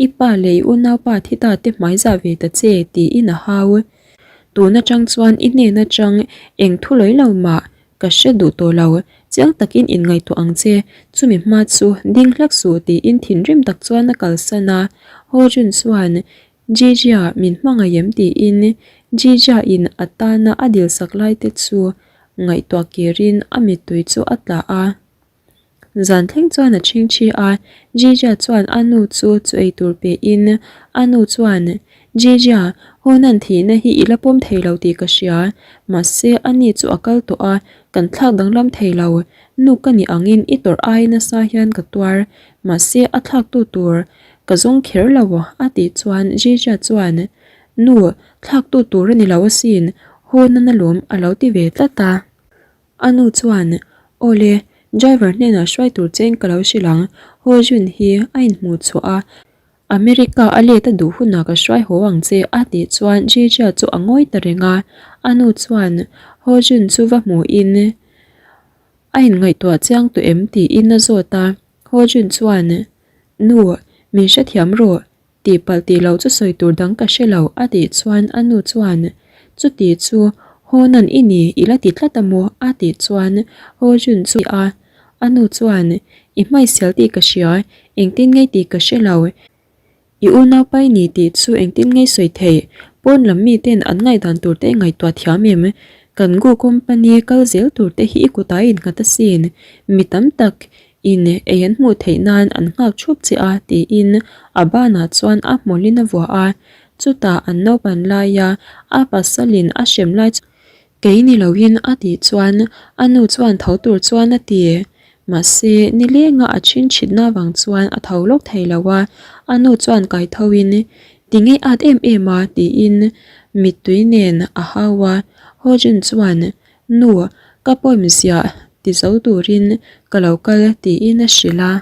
i pa leh i unaupa thi ta te hmai zah ve ta che tiin a hau. Tun atang chuan i hnen atang eng thu lawi lo mah ka hre duh tawh lo, chiang takin inngaihtuah ang che, chumi hma chu ding hlek suh tiin thinrim tak chuan a kalsan a. Ho Jun chuan Jijia min hmangaih em tiin Jijia in a tana a dilsak lai te chu ngaihtuah kirin a mittui chu a tla a. Zan thleng chuan a chhingchhi a, Jijia chuan a nu chu chu ei tur pe in a nu chuan, Jijia, Honan thihna hi i la pawm thei lo tih ka hria, mahse a ni chu a kal tawh a, kan thlak danglam thei lo, nu ka nih angin i tawrh ai nasa hian ka tuar, mahse a thlaktu tur Ka zawng kher lo a tih chuan Jija chuan, Nu, thlaktu tur a ni lo asin, haw nan alawm a lo ti ve tlat a. A nu chuan, Awle, driver hnenah hruai tur chein ka lo hrilh ang, Ho Jun hi a inhmuh chhuah a, America a let a duh hunah ka hruai haw ang che a tih chuan Jija chu a ngawi ta reng a. A nu chuan Ho Jun chu va hmuhin a inngaihtuah chiang tawh em tiin a zawt a. Ho Jun chuan, Nu, min hrethiam rawh, tih palh tih loh chu sawi tur dang ka hre lo a tih chuan a nu chuan, Chuti chu Ho Nan i ni i la ti tlat a maw? a tih chuan Ho Jun chu a a nu chuan, I hmaisial tih ka hria, engtin ngei tih ka hre lo. I unaupa i ni tih chu engtin ngei sawi theih? Pawn lam miten an ngaihdan tur te i ngaihtuah thiam em? Kan Gu company kal zel tur te hi i kutah i innghat asin. Mi tam tak in ei an hmuh theih nan an nghak thup che a tiin a banah chuan a hmawlhin a vuah a. Chutah an naupan laia a pasalin a hrem lai chu Kei ni loin a tih chuan a nu chuan tho tur chuan a ti. Mahse, nilenga a thin thitna vang chuan a tho lawk thei lo a, a nu chuan kai thoin, Ti ngei at em em a tiin mittui nen a hau a. Ho Jun chuan, Nu, ka poem ziah ti zo turin ka lo kal tiin a hrilh a.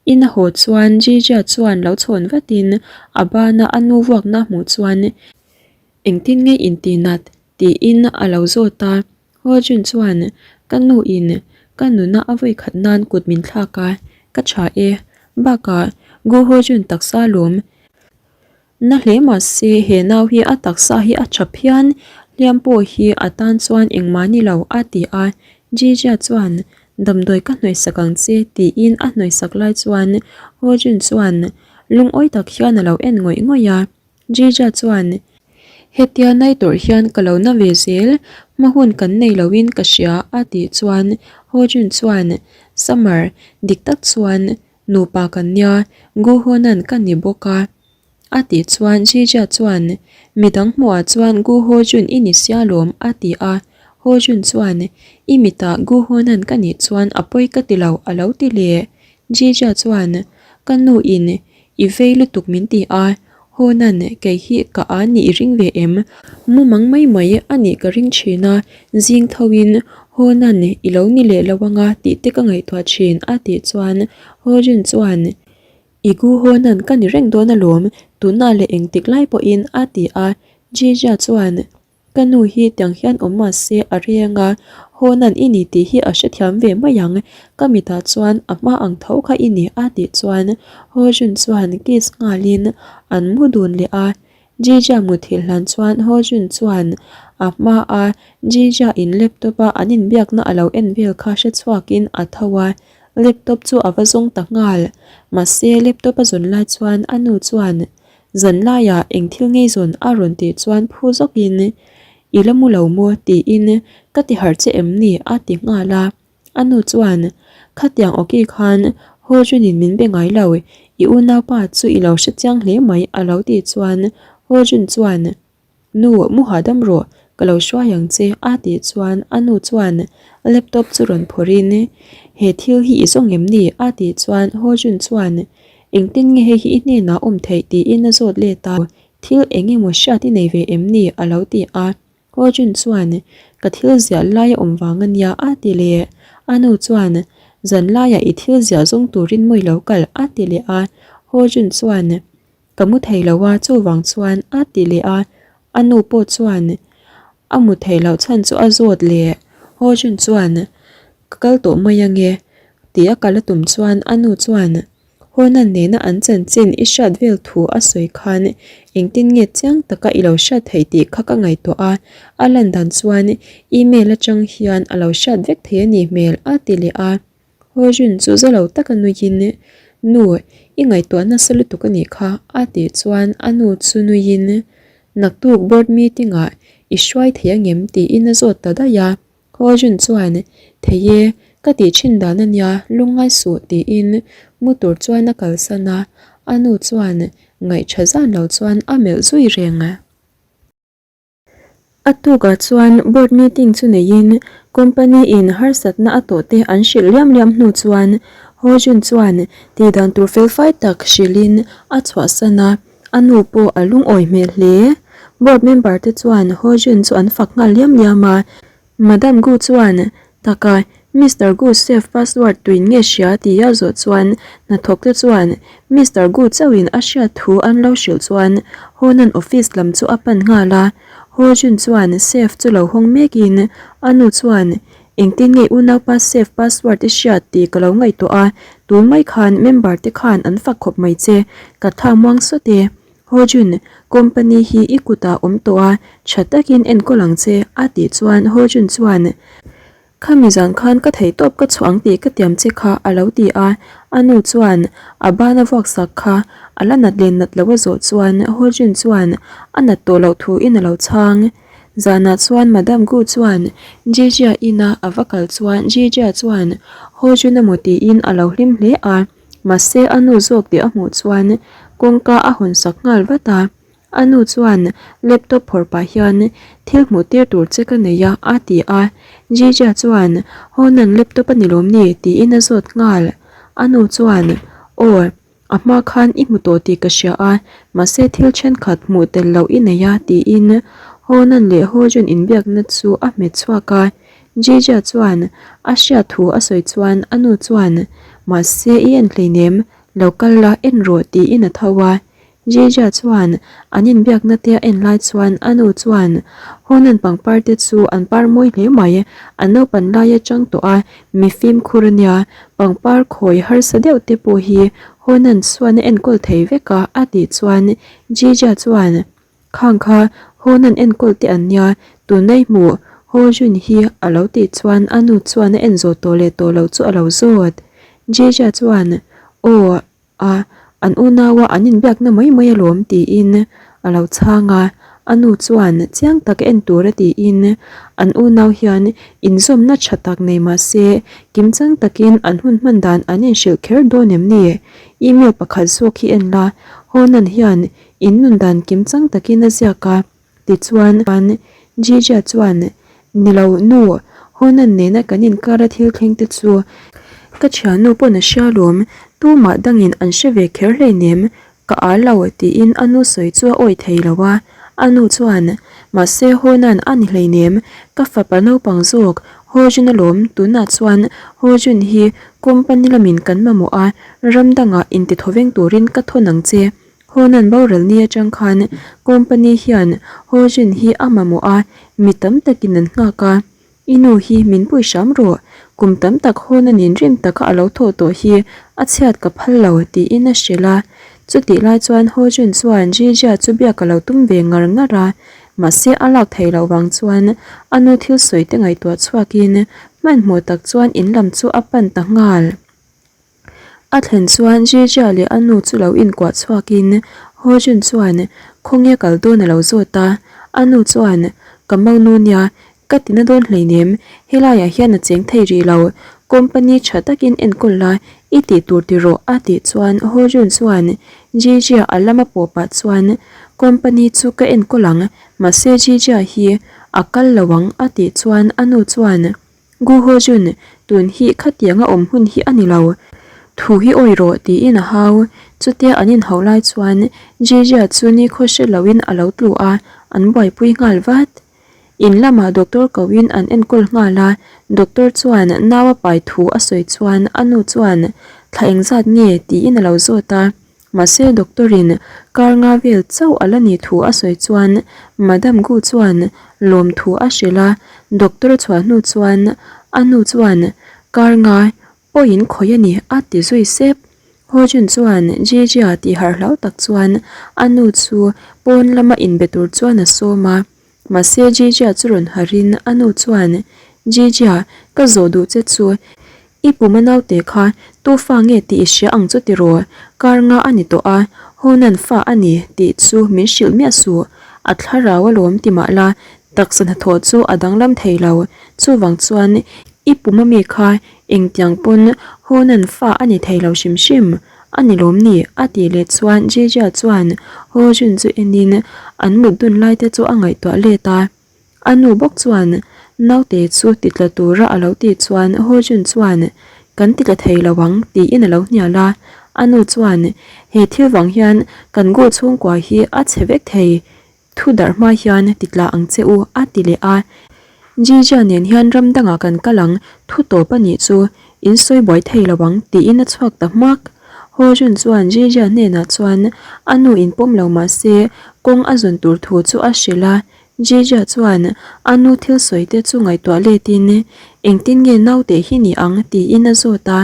In a haw chuan Jija chuan lo chhawn vatin a bana a nu vuakna hmuh chuan, Engtin nge inti nat? tiin a lo zawt a. Ho Jun chuan, Ka nu in ka nuna a vawi khat nan kut min thlak a, ka tha e. Bakah Gu Ho Jun taksa lawm na hle mah se he nau hi a taksa hi a tha phian, hliam pawh hi a tan chuan engmah ni lo a ti a. Jijia chuan, Damdawi ka hnawihsak ang che tiin a hnawihsak lai chuan Ho Jun chuan lungawi tak hian a lo en ngawih ngawih a. Jija chuan, Hetia nai tawrh hian ka lo na ve zel, hma hun kan nei loin ka hria a tih chuan Ho Jun chuan, Summer, dik tak chuan nupa kan nia, Gu Honan ka ni bawk a a tih chuan Jija chuan, Midang hmuhah chuan Gu Ho Jun i ni sia lawm a ti a, Ho Jun chuan, I mitah Gu Honan ka nih chuan a pawi ka ti lo a lo ti leh. Jija chuan, Ka nu in I vei lutuk min ti a, haw nan kei hi ka a nih i ring ve em? Mumang mai mai a nih ka ring thin a, zing tho in haw nan i lo ni leh lo anga tih te ka ngaihtuah thin a tih chuan Ho Jun chuan I gu haw nan ka ni reng dawn alawm, tunah leh engtik lai pawhin a ti a, Jija chuan Ka nu hi tiang hian awm mah se a reng a, haw nan i ni tih hi a hrethiam ve mai ang, ka mitah chuan a hma ang tho kha i ni a tih chuan Ho Jun chuan kiss nghalin an mu dun leh a, Jija muthilh hlan chuan Ho Jun chuan a hma a Jija in laptop a an inbiakna a lo en vel kha hrechhuakin a tho a, laptop chu a va zawng ta nghal, mahse laptop a zawn lai chuan a nu chuan Zan laiah eng thil ngei zawn a rawn tih chuan phu zawkin, I la mu lo maw? tiin ka ti harh che em ni? a ti nghal a. A nu chuan, Khatiang awki khan Ho Junin min be ngai lo, i unaupa chu i lo hre chiang hle mai a lo tih chuan Ho Jun chuan, Nu, mu hahdam rawh, ka lo hruai ang che a tih chuan a nu chuan laptop chu rawn phawrhin, He thil hi i zawng em ni? a tih chuan Ho Jun chuan, Engtin nge hei hi i hnenah awm theih? tiin a zawt let a. Thil eng emaw hriat i nei ve em ni? a lo ti a. Ho Jun chuan, Ka thil ziah lai a awm vang a nia a ti leh. A nu chuan, Zan laiah i thil ziah zawng turin mawi lo kal a ti leh a. Ho Jun chuan, Ka mu thei lo a, chuvang chuan a ti leh a. A nu pawh chuan a mu thei loh chhan chu a zawt leh. Ho Jun chuan, Ka kal tawh mai ange tih a kal a tum chuan a nu chuan, Honan nena an chanchin i hriat vel thu a sawi khan engtin nge chiang taka i lo hriat theih tih kha ka ngaihtuah a, a lan dan chuan email atang hian a lo hriat vek thei a nih hmel a ti leh a. Hojun chu za lo taka nuiin, Nu, i ngaihtuah nasa lutuk a nih kha a tih chuan a nu chu nuiin, Naktuk board meeting ah i hruai thei angem tiin a zawt ta daih a. Hojun chuan, Thei e, ka tih thin dan a nia, lungngai suh tiin mu tur chuan a kalsan a, a nu chuan ngaihṭha zan lo chuan a melh zui reng. A tukah chuan board meeting chu neiin company in harsatna a tawh te an hrilh liam liam hnu chuan Ho Jun chuan tihdan tur felfai tak hrilhin a chhuahsan a, a nu pawh a lungawi hmel hle. Board member te chuan Ho Jun chu an fak nghal liam liam a, Madam Gu chuan, Taka, Mister Gu safe password tuin nge hria tih a zawh chuan hnathawk te chuan Mister Gu chauhin a hriat thu an lo hrilh chuan Honan office lam chu a pan nghal a. Ho Jun chuan safe chu lo hawng mekin a nu chuan, Engtin nge unaupa safe password i hriat tih ka lo ngaihtuah a, tun mai khan member te khan an fak khawp mai che, ka tha muang sawt e. Ho Jun, company hi i kutah awm tawh a, tha takin enkawl ang che, a tih chuan Ho Jun chuan, Khami zan khan ka theihtawp ka chhuah ang tih ka tiam che kha, a lo ti a. A nu chuan a ban a vuak sak kha a la nat leh nat loh a zawh chuan Ho Jun chuan a nat tawh loh thuin a lo chhang. Zanah chuan Madam Gu chuan Jijia ina a va kal chuan Jijia chuan Ho Jun emaw tiin a lo hlim hle a. Mahse a nu zawk tih a hmuh chuan kawngka a hawn sak nghal vat a, a nu chuan laptop phawrh pah hian thil hmuh tir tur che ka nei a a ti a, Jija chuan Honan laptop a ni lawm ni tiin a zawt nghal, a nu chuan aw a hma khan i hmu tawh tih ka hria a mahse thil thenkhat hmuh tel loh i nei a tiin Honan leh Hojun inbiakna chu a hmet chhuak a. Jija chuan a hriat thu a sawi chuan a nu chuan, Mahse i en hleinem, lo kal la en rawh tiin a tho a. Jija chuan an inbiakna te a en lai chuan a nu chuan, Honan pangpar te chu an par mawi hle mai, an naupan lai atang tawh a, mi fimkhur a nia, pangpar khawi harsa deuh te pawh hi Honan chuan a enkawl thei vek a a tih chuan Jija chuan, Khang kha Hawn an enkawl te an nia, tunlai hmuh Ho Jun hi a lo tih chuan a nu chuan a en zawh tawh leh tawh loh chu a lo zawt. Jija chuan, Aw, a, an unaua an inbiakna mai mai alawm tiin a lo chhang a, a nu chuan chiang tak en tur a tiin an unau hian inzawmna tha tak nei mah se kimchang takin an hun hman dan an inhrilh kher dawn em ni? Email pakhat zawk hi en la, Hawnan hian In nun dan kim chang takin a ziak a, tichuan Jija chuan, Ni lo, nu, Honan nena kan inkara thil thleng te chu ka thiannu pawn a hria lawm, tumah dangin an hre ve kher hleinem, ka â lo, tiin a nu sawi chu a awih thei lo a. A nu chuan, Mahse Honan a ni hleinem, ka fapa naupang zawk, Hojun alawm, tunah chuan Hojun hi company lamin kan mamawh a, ram dangah intithawveng turin ka thawn ang che. Honan boral ni atang khan company hian Hojin hi a mamawh a, mi tam takin an nghak a. I nu hi min pui hram rawh, kum tam tak Honan inrim taka a lo thawh tawh hi a chhiat ka phal lo, tiin a hrilh a. Chutih lai chuan Hojun chuan Jijia chu biak a lo tum ve ngar ngar a, mahse a lak theih loh vang chuan a nu thil sawi te ngaihtuah chhuakin hmanhmawh tak chuan in lam chu a pan ta nghal. A thlen chuan Jija leh a nu chu lo inkuah chhuakin Hojun chuan khawnge kal dawn a lo zawt a, a nu chuan ka monu nia ka tina dawn hleinem helaiah hian a cheng thei rih lo, company tha takin enkawl la i tih tur ti rawh a tih chuan Hojun chuan Jija a lama pawh pah chuan company chu ka enkawl ang mahse Jija hi a kal lo ang a tih chuan a nu chuan Gu Ho Jun, tun hi khatianga awm hun hi a ni lo. Thu hi awi rawh tiin a hau. Chutia an inhauh lai chuan Jijia chu nikhaw hre loin a lo tlu a, an buaipui nghal vat. In lamah doctor koin an enkawl nghal a, doctor chuan nau a pai thu a sawi chuan a nu chuan thla engzat nge tiin a lo zawt a. Mahse doctor in kar nga vel chauh a la nih thu a sawi chuan Madam Gu chuan lawm thu a hrilh a, doctor a chhuah hnu chuan a nu chuan kar nga pawhin khawih a ni a ti zui sep. Ho Jun chuan Jijia tih harh hlau tak chuan a nu chu pawn lama inbe tur chuan a sawm a, Mahse Jijia chu rawn harhin a nu chuan, Jijia, ka zawh duh che chu i pum a naute kha tu fa nge tih i hria ang chu tiraw? Kar nga a ni tawh a, Honan fa a ni tih chu min hrilh miah suh. A thlarau alawm ti mah la, taksa hnathawh chu a danglam thei lo. Chuvang chuan i pum a mi kha engtiang pawn Honan fa a ni thei lo hrim hrim. A ni lawm ni? A tih leh chuan Jejia chuan Ho Jun chu enin an mut dun lai te chu a ngaihtuah let a. A nu bawk chuan naute chu ti tla tura a lo tih chuan Ho Jun chuan Kan ti tla thei lo ang tiin a lo hnial a. A nu chuan He thil vang hian kan goal chhungkua hi a chhe vek thei Thu darh hma hian ti tla ang che u a ti leh a. Jija nen hian ram dangah kan kal ang, thu tawp a nih chu, in sawi buai thei lo ang tiin a chhuak ta hmak. Ho Jun chuan Jija hnenah chuan a nu in pawm lo mah se kawng a zawn tur thu chu a hrilh a. Jija chuan a nu thil sawi te chu ngaihtuah letin engtin nge naute hi ni ang tiin a zawt a.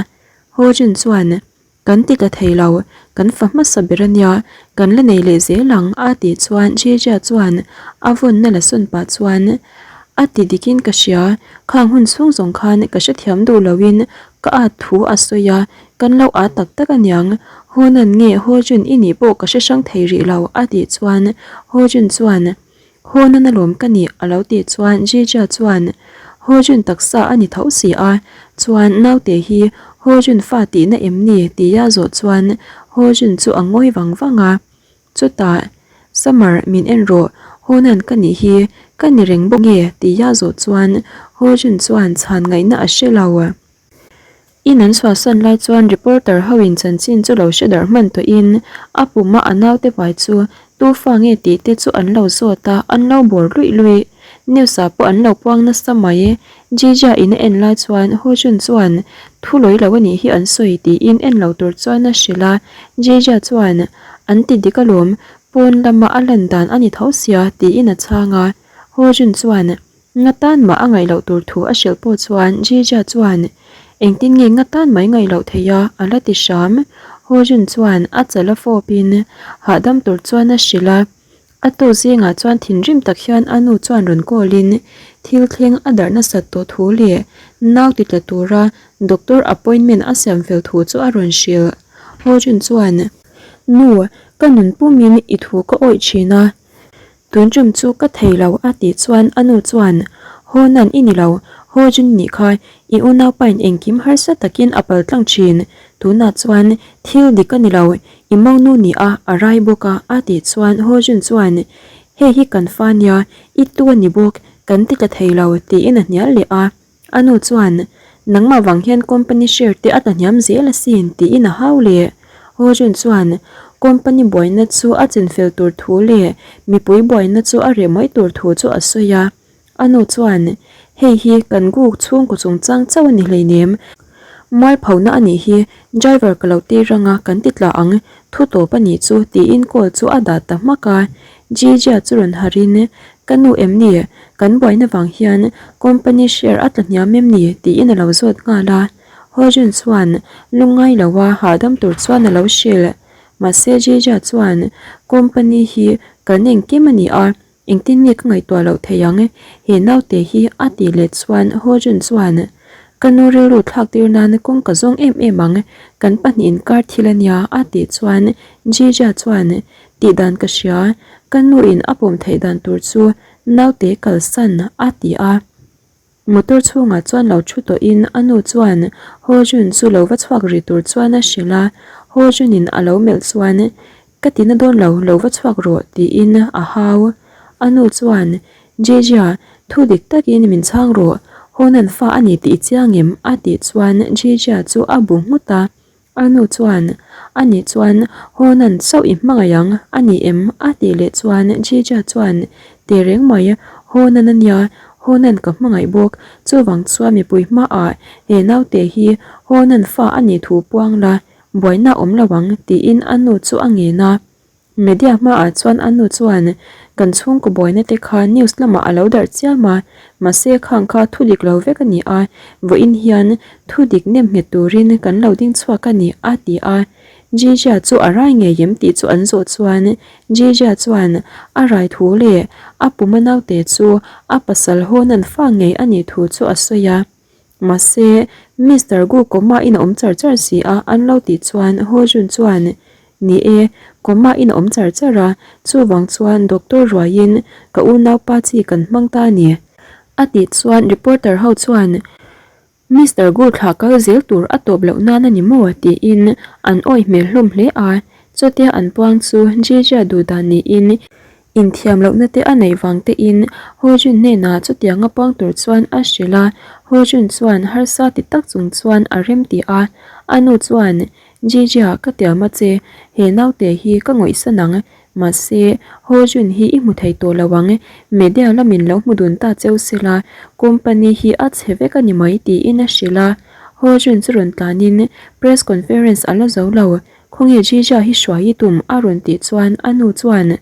Ho Jun chuan Kan ti tla thei lo, kan fa hmasa ber a nia, kan la nei leh zel ang a tih chuan Jejia chuan a vawnna la sawn pah chuan a ti dikin ka hria, khang hun chhung zawng khan ka hrethiam duh loin ka at thu a sawi a, kan lo at tak tak aniang, Honan nge Hojun i nih pawh ka hre hrang thei rih lo a tih chuan Hojun chuan Hawn a lawm ka nih a lo tih chuan Jija chuan Hojun taksa a ni tho si a, chuan naute hi Hojun fa tihna em ni tia zawh chuan Hojun chu a ngawi vang vang a. Chutah, Summer min en rawh, Hawnan ka nih hi ka ni reng bawk nge tia zawh chuan Hojun chuan chhan ngaihna a hre lo. In an chhuahsan lai chuan reporter ho in chanchin chu lo hre darh hman tawhin a puma a naute vai chu tu fa nge tih te chu an lo zawt a, an lo bawr luih luih. News ah pawh an lo puang nasa mai. Jija in a en lai chuan Ho Jun chuan thu lawi lo anih hi an sawi tiin en lo tur chuan a hrilh a, Jija chuan an ti dik alawm, pawn lama a lan dan a ni tho sia tiin a chhang a, Ho Jun chuan Nga tan mah a ngaih loh tur thu a hrilh pawh chuan Jija chuan, Engtin nge nga tan mai ngaih loh theih a? a la ti hram. Ho Jun chuan a chal a fawpin hahdam tur chuan a hrilh a. A tu zingah chuan thinrim tak hian a nu chuan rawn call-in thil thleng a darh nasat tawh thu leh nau ti tla tura doctor appointment a siam fel thu chu a rawn hrilh. Ho Jun chuan, Nu, ka nun pumin i thu ka awih thin a. Tun tum chu ka thei lo a tih chuan a nu chuan, Haw nan i ni lo, haw jun nih kha i unaupain engkim harsa takin a pal tlang thin, tunah chuan thil dik a ni lo, i monu ni a a rai bawk a a tih chuan haw jun chuan, Hei hi kan fa nia, i tu a ni bawk, kan ti tla thei lo tiin a hnial leh a. A nu chuan, Nangmah vang hian company share te a tlahniam zel asin tiin a hau leh. Ho Jun chuan, Company buaina chu a chinfel tur thu leh mipui buaina chu a reh mai tur thu chu a sawi a. A nu chuan, Hei hi kan guk chhungkaw chungchang chauh a ni hleinem. Mualphona a nih hi, driver ka lo tir anga kan ti tla ang, thu tawp a nih chu tiin call chu a dah ta hmak a. Jijia chu rawn harin, Ka nu em ni? Kan buaina vang hian company share a tla hniam em ni? tiin a lo zawt nghal a. Ho Jun chuan lungngai lo a hahdam tur chuan a lo hrilh. Mahse Jija chuan company hi kan engkim a ni a, engtin nge ka ngaihtuah loh thei ang? He naute hi a tih leh chuan Ho Jun chuan Ka nu rilru thlak tir nan kawng ka zawng em em ang, kan pahnih inkar thil a nia a tih chuan Jija chuan Tih dan ka hria, ka nu in a pawm theih dan tur chu naute kalsan a ti a. Motor chhungah chuan lo thu tawhin a nu chuan Ho Jun chu lo va chhuak ri tur chuan a hrilh a, Ho Jun in a lo melh chuan Ka ti na dawn lo, lo va chhuak rawh tiin a hau. A nu chuan Jejia, thu dik takin min chhang rawh, Ho nan fa a ni tih i chiang em? a tih chuan Jejia chu a bu nghut a. A nu chuan, A nih chuan Honan chauh i hmangaih ang a ni em? a tih leh chuan Jija chuan, Teh reng mai, Honan a nia, Honan ka hmangaih bawk, chuvang chuan mipui hmaah he naute hi Honan fa a nih thu puang la, buaina a awm lo ang, tiin a nu chu a ngen a. Media hmaah chuan a nu chuan kan chhungkaw buaina te kha news lamah a lo darh chiam a, mahse khang kha thu dik lo vek a ni a, vawiin hian thu dik nem nghet turin kan lo ding chhuak a ni a ti a. Jijia chu a rai ngei em tih chu an zawh chuan Jijia chuan a rai thu leh a puma naute chu a pasal Honan fa ngei a nih thu chu a sawi a. Mahse, Mister Gu coma in a awm char char si a, an lo tih chuan Ho Jun chuan, Ni e, coma in a awm char char a, chuvang chuan doctor ruaiin ka unaupa chi kan hmang ta a ni. A tih chuan reporter ho chuan, Mister Gu thlah kal zel tur a tawp loh nan a ni maw? tiin an awih hmel hlawm hle a. Chutia an puang chu Jijia duh dan niin Inthiam lohna te a neih vang tein Ho Jun hnenah chutianga puang tur chuan a hrilh a, Ho Jun chuan harsa ti tak chung chuan a rem ti a, a nu chuan, Jijia, ka tiam a che, he naute hi ka ngawihsan ang, mahse, Ho Jun hi i hmu thei tawh lo ang, media lamin lo hmu dun ta cheu sela, company hi a chhe vek a ni mai tiin a hrilh a. Ho Jun chu rawn tlanin press conference a la zo lo, Khawnge Jija hi hruai i tum a rawn tih chuan a nu chuan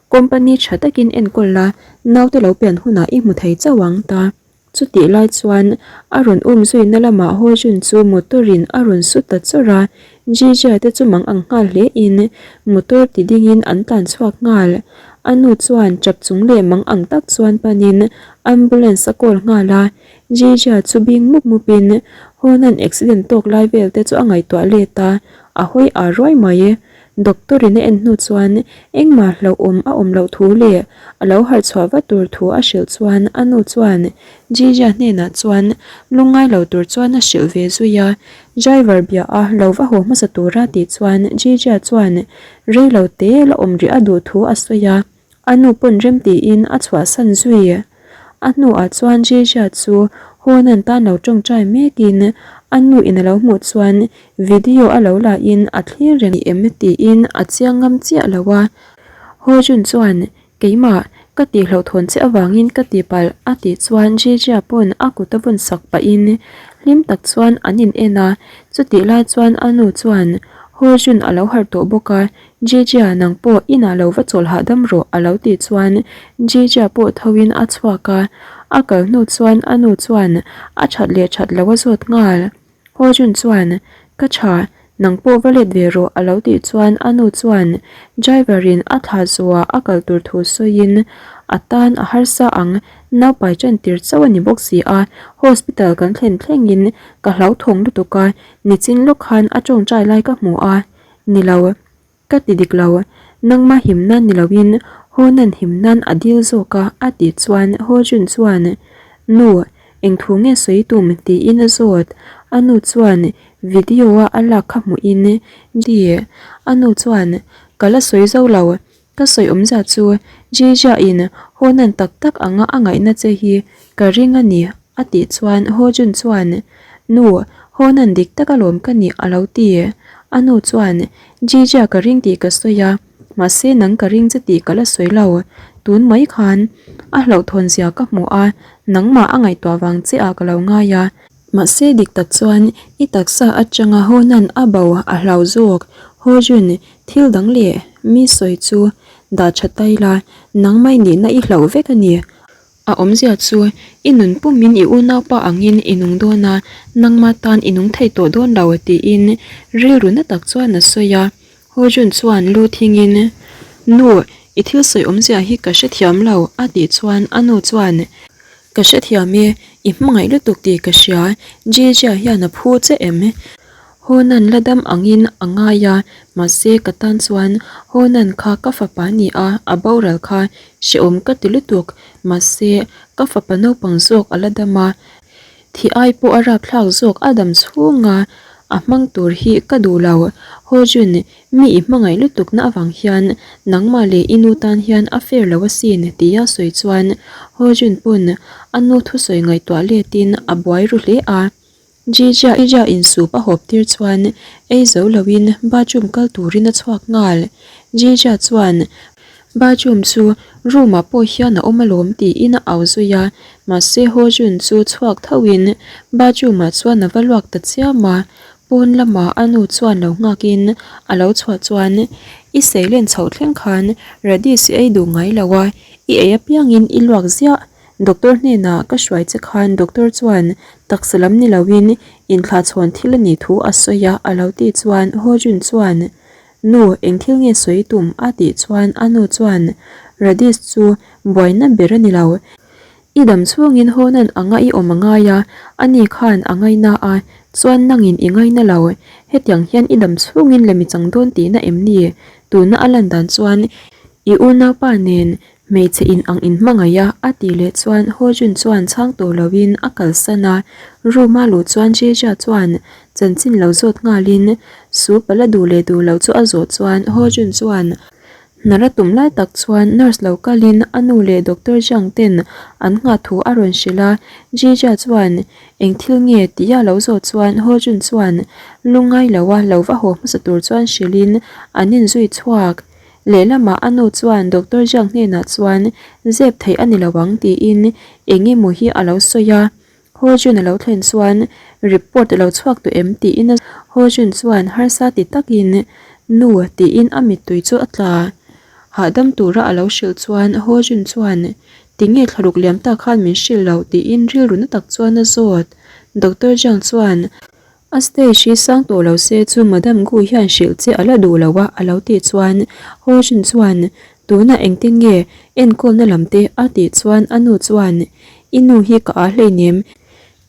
Company tha takin enkawl la, naute lo pian hunah i hmu thei chauh ang ta. Chutih lai chuan a rawn um zuina lamah Ho Jun chu motor in a rawn su ta chawrh a, Jija te chu mang ang nghal hle in motor ti dingin an tlan chhuak nghal. A nu chuan chap chung leh mang ang tak chuan panin ambulance a call nghal a, Jija chu bing mup mupin Honan accident tawk lai vel te chu a ngaihtuah let a, a hawi â ruai mai. Doctor in a en hnu chuan engmah hlauhawm a awm loh thu leh a lo harh chhuah vat tur thu a hrilh chuan a nu chuan Jija hnenah chuan lungngai lo tur chuan a hrilh ve zui a. Driver bia a lo va haw hmasa tura tih chuan Jija chuan rei lo te la awm rih a duh thu a sawi a. A nu pawn rem tiin a chhuahsan zui. A hnuah chuan Jejia chu Honan tan lo tawngtai mekin a nu in a lo hmuh chuan video a lo la in a thlir reng em tiin a chiang ngam chiah lo a. Hojun chuan keimah ka tihhlauhthawn che avangin ka tihpalh a tih chuan Jejia pawn a kut a vawn sak pahin hlim tak chuan an in en a. Chutih lai chuan a nu chuan Hojun a lo harh tawh bawk a, Jejia nang pawh inah lo va chawl hahdam rawh a lo tih chuan Jejia pawh tho in a chhuak a, a kal hnu chuan a nu chuan a that leh that lo a zawt nghal. Ho Jun chuan Ka tha, nang pawh va let ve rawh a lo tih chuan a nu chuan driver in a thla zuah a kal tur thu sawiin a tan a harsa ang naupai tan tir chauh a ni bawk si a, hospital kan thlen thlengin ka hlauthawng lutuk a, nichin lawk khan a tawngtai lai ka hmu a, Ni lo, ka ti dik lo. Nangma him nan ni loin Ho nan him nan a dil zawk a a tih chuan Ho Jun chuan, Nu, eng thu nge sawi tum? tiin a zawt. A nu chuan video a a lak kha hmuhin, Di, a nu chuan, Ka la sawi zo lo. Ka sawi awmzia chu Jija in Ho nan tak tak anga a ngaihna che hi ka ring a ni a tih chuan Ho Jun chuan Nu, Ho nan dik tak alawm ka nih a lo ti. A nu chuan Jija ka ring tih ka sawi a, mahse nang ka ring che tih ka la sawi lo. Tun mai khan a hlauhthawn zia ka hmu a, nangmah a ngaihtuah vang che ah ka lo ngai a. Mahse dik tak chuan i taksa atanga Ho nan a bo a hlau zawk. Ho Jun Thil dang leh mi sawi chu dah tha ta ila, nangmah i nihna i hlauh vek a ni. A awmzia chu i nun pumin i unaupa angin i nung dawn a, nangmah tan i nung thei tawh dawn lo tiin rilru na tak chuan a sawi a. Ho Jun chuan lu thingin, Nu, i thil sawi awmzia hi ka hrethiam lo a tih chuan a nu chuan, Ka hrethiam e, i hmangaih lutuk tih ka hria, Jejia hian a phu che em? Honan la dam angin a ngai a, mahse ka tan chuan Honan kha ka fapa a ni a, a boral kha hrehawm ka ti lutuk, mahse ka fapa naupang zawk a la dam a, thi ai pawh a rapthlak zawk a dam chhunga a hmang tur hi ka duh lo. Hojun, mi i hmangaih lutukna avang hian nangmah leh i nu tan hian a fair lo asin tia sawi chuan Hojun pawn a nu thusawi ngaihtuah letin a buai ru hle a. Jija in soup a hawp tir chuan ei zo loin bathroom kal turin a chhuak nghal. Jija chuan bathroom chu room ah pawh hian a awm alawm tiin a au zui a, mahse Hojun chu chhuak thoin bathroom ah chuan a va luak ta chiam a, pawn lamah a nu chuan lo nghakin a lo chhuah chuan i seilen chhoh thleng khan radish i ei duh ngai lo a, i ei apiangin i luak ziah. Doctor hnenah ka hruai che khan doctor chuan taksa lam ni loin inthlahchhawn thil a nih thu a sawi a a lo tih chuan Ho Jun chuan Nu eng thil nge sawi tum a tih chuan a nu chuan Radish chu buaina ber a ni lo. I dam chhungin Ho Nan anga i awm a ngai a, ani khan a ngaina a, chuan nangin i ngaina lo. Hetiang hian i dam chhungin lem i chang dawn tihna em ni? Tuna a lan dan chuan i unaupa nen Hmeichhe in ang in hmangaih a, a tih leh chuan Ho Jun chuan chhang tawh loin a kalsan a, room a luh chuan Jeja chuan chanchin lo zawt nghalin soup a la duh leh duh loh chu a zawh chuan Ho Jun chuan hnar a tum lai tak chuan nurse lo kalin a nu leh Doctor Zhang ten an nghah thu a rawn hrilh a, Jeja chuan eng thil nge tih a lo zawh chuan Ho Jun chuan lungngai lo a lo va haw hmasa tur chuan hrilhin an inzui chhuak. Lehlamah a nu chuan Doctor Zhang hnenah chuan zep theih a ni lo ang tiin eng emaw hi a lo sawi a. Ho Jun a lo thlen chuan report a lo chhuak tawh em tiin a Ho Jun chuan harsa ti takin Nu tiin a mittui chu a tla. Hahdam tura a lo hrilh chuan Ho Jun chuan tinge thlaruk liam tak khan min hrilh loh tiin rilru na tak chuan a zawt. Doctor Zhang chuan A stage hi sang tawh lo se chu Madam Gu hian hrilh che a la duh lo a, a lo tih chuan Ho Jun chuan Tunah engtin nge enkawlna lam te a tih chuan a nu chuan I nu hi ka aa hleinem,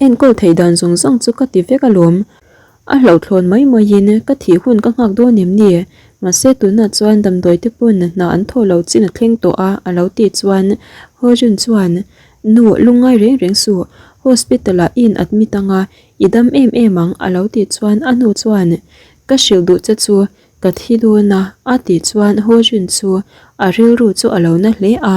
enkawl theih dan zawng zawng chu ka ti vek alawm, a hlauhthlawn mai maiin ka thih hun ka nghak dawn em ni? Mahse tunah chuan damdawi te pawn hna an thawh loh chin a thleng tawh a, a lo tih chuan Ho Jun chuan Nu lungngai reng reng suh, hospital ah i in admit anga I dam em em ang a lo tih chuan a nu chuan Ka hrilh duh che chu ka thi dawn a a tih chuan Ho Jun chu a rilru chu a lo na hle a.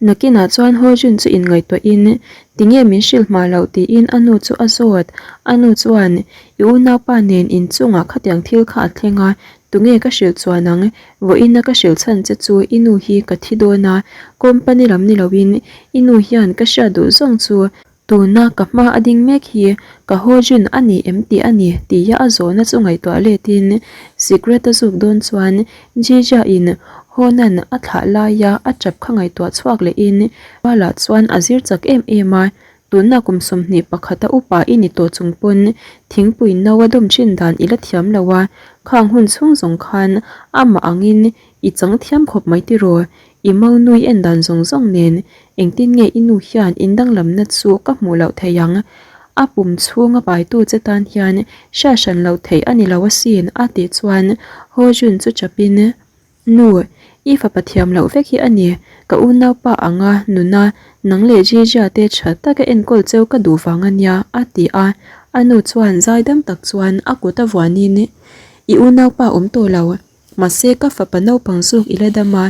Nakinah chuan Ho Jun chu inngaihtuahin Tinge min hrilh hma loh tiin a nu chu a zawt. A nu chuan I unaupa nen inchungah khatiang thil kha a thleng a, tunge ka hrilh chuan ang? Vawiina ka hrilh chhan che chu i nu hi ka thi dawn a, company lam ni loin i nu hian ka hriat duh zawng chu Tuna ka hma a ding mek hi ka haw jun a ni em tih a ni tia a zawhna chu ngaihtuah letin sikret a zuk dawn chuan Jija in Honan a thlah laia a tap kha ngaihtuah chhuak lehin Ruala chuan a zir chak em em a, tuna kum 21 a upa i ni tawh chung pawn thingpui no a dawm thin dan i la thiam lo a, khang hun chhung zawng khan amah angin i chang thiam khawp mai tiraw I maunui en dan zawng zawng nen engtin nge i nu hian in danglamna chu ka hmuh loh theih ang? A pum chhunga paitu che tan hian hriat hran loh theih a ni lo asin a tih chuan Ho Jun chu chapin, Nu, i fapa thiam loh vek hi a ni, ka unaupa anga nuna nang leh Jijia te tha taka enkawl cheu ka duh vang a nia a ti a, a nu chuan zaidam tak chuan a kut a vuanin, I unaupa awm tawh lo. Mahse ka fapa naupang zawk i la dam a,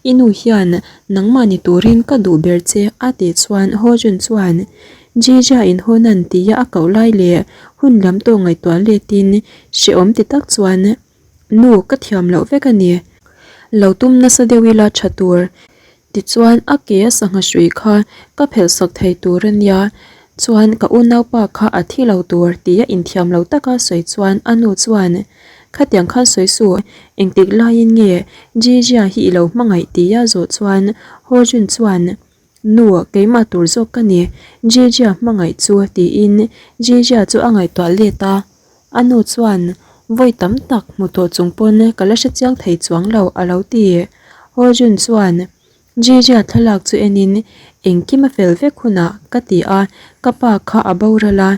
i nu hian nangmah ni turin ka duh ber che a tih chuan Ho Jun chuan Jija in haw nan tia a koh lai leh hun lam tawh ngaihtuah letin hrehawm ti tak chuan Nu ka thiam loh vek a ni. Lo tum nasa deuh ila tha tur. Tichuan a ke a sangha hrui kha ka phelh sak thei tur a nia, chuan ka unaupa kha a thi lo tur tia inthiam lo taka sawi chuan a nu chuan, Khatiang khan sawi suh, engtik laiin nge Jijia hi i lo hmangaih tia zawh chuan Ho Jun chuan, Nu, keimah tur zawk ka ni, Jijia hmangaih chu tiin Jijia chu a ngaihtuah let a. A nu chuan, Vawi tam tak hmu tawh chung pawn ka la hrechiang thei chuang lo a lo ti. Ho Jun chuan Jijia thlalak chu enin, Engkim a fel vek hunah ka ti a, ka pa kha a boral a.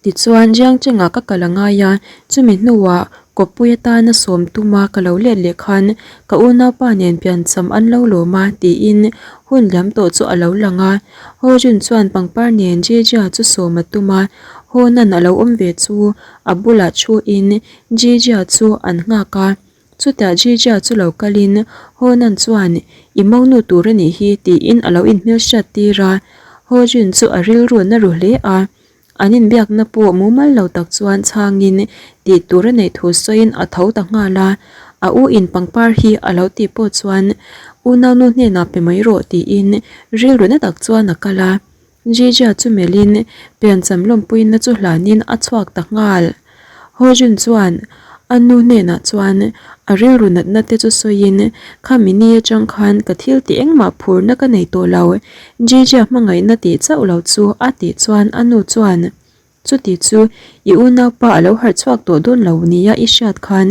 Tichuan Jiangchengah ka kal a ngai a, chumi hnuah kawppui atana sawm tuma ka lo let leh khan ka unaupa nen piancham an lo lawm a tiin hun liam tawh chu a lo lang a. Ho Jun chuan pangpar nen Jijia chu sawm a tum a, Ho nan a lo awm ve chu a bulah thuin Jijia chu an nghak a, chutah Jijia chu lo kalin Ho nan chuan i monu tur a nih hi tiin a lo inhmelhriat tir a, Ho Jun chu a rilru na ru hle a. An inbiakna pawh mumal lo tak chuan chhangin tih tur a neih thu sawiin a tho ta nghal a. A u in pangpar hi a lo tih pawh chuan unaunu hnenah pe mai rawh tiin rilru na tak chuan a kal a. Jija chu melhin piancham lawmpuina chu hlanin a chhuak ta nghal. Hojun chuan a nu hnenah chuan a rilru natna te chu sawiin, Khami ni atang khan ka thil tih engmah phurna ka nei tawh lo, Jija hmangaihna tih chauh lo chu a tih chuan a nu chuan, Chuti chu i unaupa a lo harh chhuak tawh dawn lo nia i hriat khan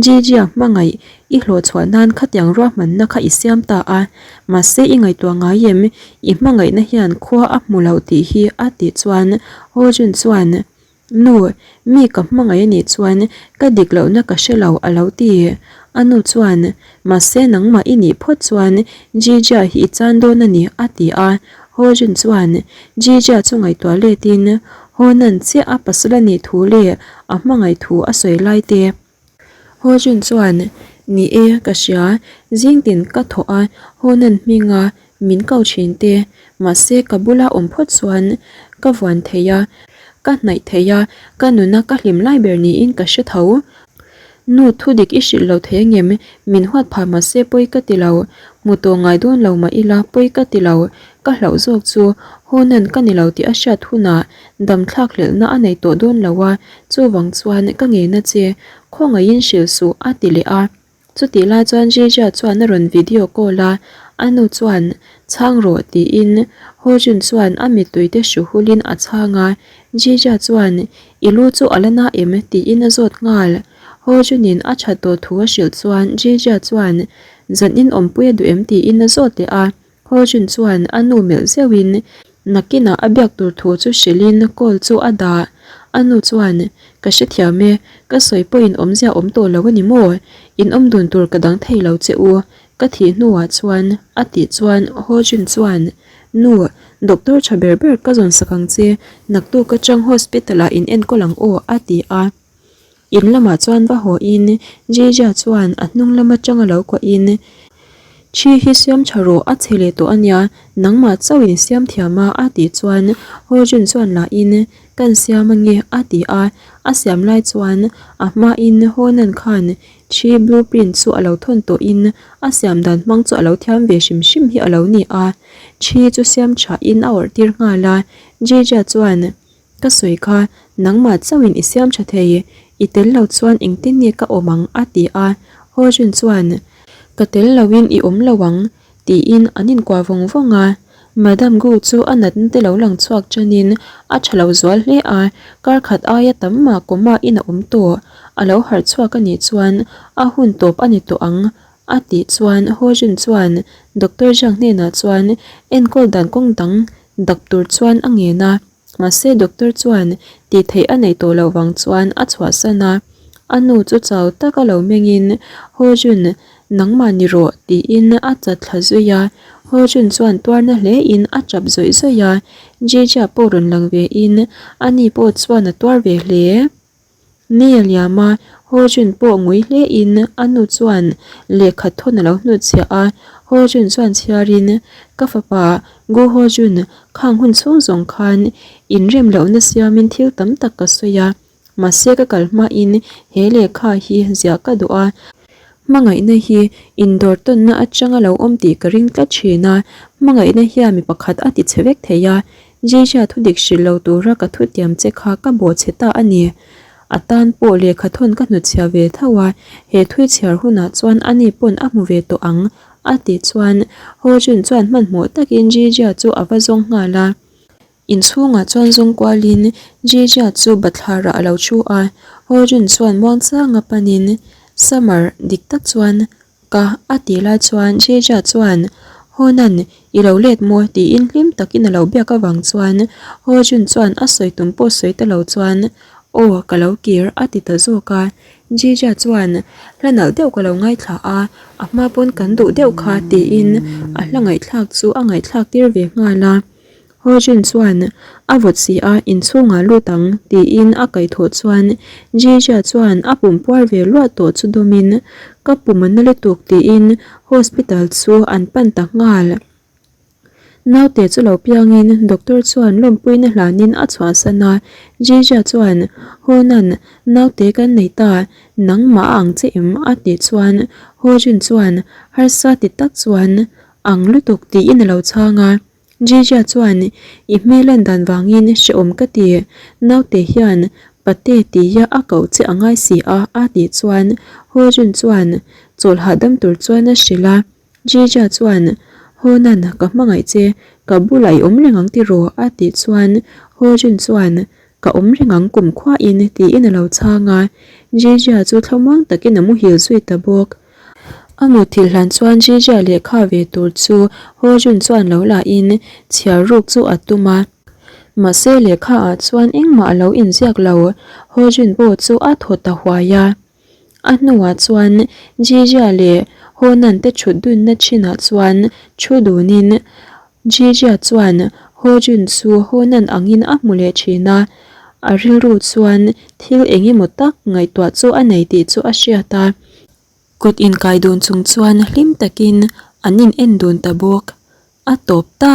Jija hmangaih i hlawh chhuah nan khatiang ruahmanna kha i siam ta a, mahse i ngaihtuah ngai em i hmangaihna hian khua a hmu lo tih hi a tih chuan Hojun chuan Nu, mi ka hmangaih a nih chuan ka dik lohna ka hre lo a lo ti. A nu chuan, Mahse nangmah i nih phawt chuan Jija hi i chan dawn a ni a ti a. Hojun chuan Jija chu ngaihtuah letin Honan chiah a pasal a nih thu leh a hmangaih thu a sawi lai te. Hojun chuan, Ni e, ka hria. Zingtin ka thawh a, Honan hminga min ko thin te. Mahse, ka bula awm phawt chuan ka vuan thei a, ka hnaih thei a, ka nuna ka hlim lai ber niin ka hre tho. Nu, thu dik i hrilh lo thei angem? Min huat phah mahse pawi ka ti lo. Hmu tawh ngai dawn lo mah ila pawi ka ti lo. Ka hlauh zawk chu Honan ka ni lo tih a hriat hunah Damthlak hlelhna a nei tawh dawn lo a, chuvang chuan ka ngei na che, khawngaihin hrilh suh a ti leh a. Chutih lai chuan Jija chuan a rawn video call a, a nu chuan chhang rawh tiin Hojun chuan a mittui te hru hulin a chhang a, Jija chuan i lu chu a la na em tiin a zawt nghal. Hojunin a that tawh thu a hrilh chuan Jija chuan zan in awmpui a duh em tiin a zawt leh a, Hojun chuan a nu melh zeuhin Nakinah a biak tur thu chu hrilhin call chu a dah. A nu chuan, Ka hrethiam e, ka sawi pawhin awmzia awm tawh lo a ni maw? In awm dun tur ka dang thei lo che u, ka thih hnuah chuan, a tih chuan Hojun chuan, Nu, doctor tha ber ber ka zawn sak ang che, naktuk atang hospital ah in enkawl ang aw, a ti a. In lamah chuan va haw in Jija chuan a hnung lam atang a lo kuah in, Thi hi siam tha rawh a chhe leh tawh a nia, nangmah chauh in siam thiam a a tih chuan Hojun chuan lah in, Kan siam ange a ti a, a siam lai chuan a hma in Honan khan thi blueprint chu a lo thawn tawh in a siam dan hmang chu a lo thiam ve hrim hrim hi a lo ni a, thi chu siam tha in a awrh tir nghal a, Jija chuan Ka sawi kha, nangmah chauhin i siam tha thei, i tel lo chuan engtin nge ka awm ang? a ti a. Hojun chuan, Ka tel loin i awm lo ang, tiin an inkuah vawng vawng a. Madam Gu chu a natna te lo lang chhuak tanin a tha lo zual hle a, kar khat aia tam mah coma in a awm tawh. A lo harh chhuak a nih chuan a hun tawp a ni tawh ang, a tih chuan Hojun chuan Doctor Zhang hnenah chuan enkawl dan kawng dang dak tur chuan a ngen a. Mahse doctor chuan tih theih a neih tawh loh vang chuan a chhuahsan a, a nu chu chau taka lo mengin Hojun nangmah ni rawh tiin a chat thla zui a, Hojun chuan tuarna hle in a tap zawih zawih a, Jija pawh rawn lang ve in ani pawh chuan a tuar ve hle. Ni a liam a, Hojun pawh ngui hle in a nu chuan lehkha thawn a lo hnutchhiah a, Hojun chuan chhiar in, Ka fapa, Gu Hojun, khang hun chhung zawng khan inrem lohna siam in thil tam tak ka sawi a, mahse ka kal hma in he lehkha hi ziah ka duh a, hmangaihna hi indawr tawnna atanga lo awm tih ka ring tlat thin a, hmangaihna hian mi pakhat a ti chhe vek thei a, Jejia thudik hrilh lo tura ka thutiam che kha ka bawhchhe ta a ni. A tan pawh lehkha thawn ka hnutchhiah ve tho a, he thui chhiar hunah chuan ani pawn a hmu ve tawh ang, a tih chuan Hojun chuan hmanhmawh takin Jejia chu a va zawng nghal a. Inchhungah chuan zawng kualin Jejia chu bathlarah a lo thu a, Hojun chuan muangchanga panin, Summer, dik tak chuan Ka a tih lai chuan Jeja chuan Honan i lo let maw tiin hlim takin a lo biak avang chuan Hojun chuan a sawi tum pawh sawi ta lo chuan Aw ka lo kir a ti ta zawk a. Jeja chuan Hla nalh deuh ka lo ngaithla a, a hma pawn kan duh deuh kha tiin a hla ngaihthlak chu a ngaihthlak tir ve nghal a. Hojun chuan a vawt si a inchhungah lut ang tiin a kaihthawh chuan Jija chuan a pum puar ve luah tawh chu dawmin ka pum a na lutuk tiin hospital chu an pan ta nghal. Naute chu lo piangin doctor chuan lawmpuina hlanin a chhuahsan a, Jija chuan, Honan, naute kan nei ta, nangmah a ang che em? a tih chuan Hojun chuan harsa ti tak chuan, Ang lutuk tiin a lo chhang a. Jija chuan, I hmel lan dan vangin hrehawm ka ti, naute hian pate tia a koh che a ngai si a a tih chuan Hojun chuan chawlh hahdam tur chuan a hrilh a. Jija chuan, Honan, ka hmangaih che, ka bulah i awm reng ang tiraw? a tih chuan Hojun chuan, Ka awm reng ang kum khuain tiin a lo chhang a. Jija chu thlamuang takin a muhil zui ta bawk. A muthilh hlan chuan Jija lehkha ve tur chu Hojun chuan lo la in chhiar ruk chu a tum a. Mahse lehkha ah chuan engmah a lo inziak lo, Hojun pawh chu a thaw ta huai a. A hnuah chuan Jija leh Honan te thut dunna thinah chuan thu dunin Jija chuan Hojun chu Honan angin a hmu leh thin a, a rilru chuan thil eng emaw tak ngaihtuah chu a nei tih chu a hriat a. Kut inkai dun chung chuan hlim takin an in en dun ta bawk. A tawp ta!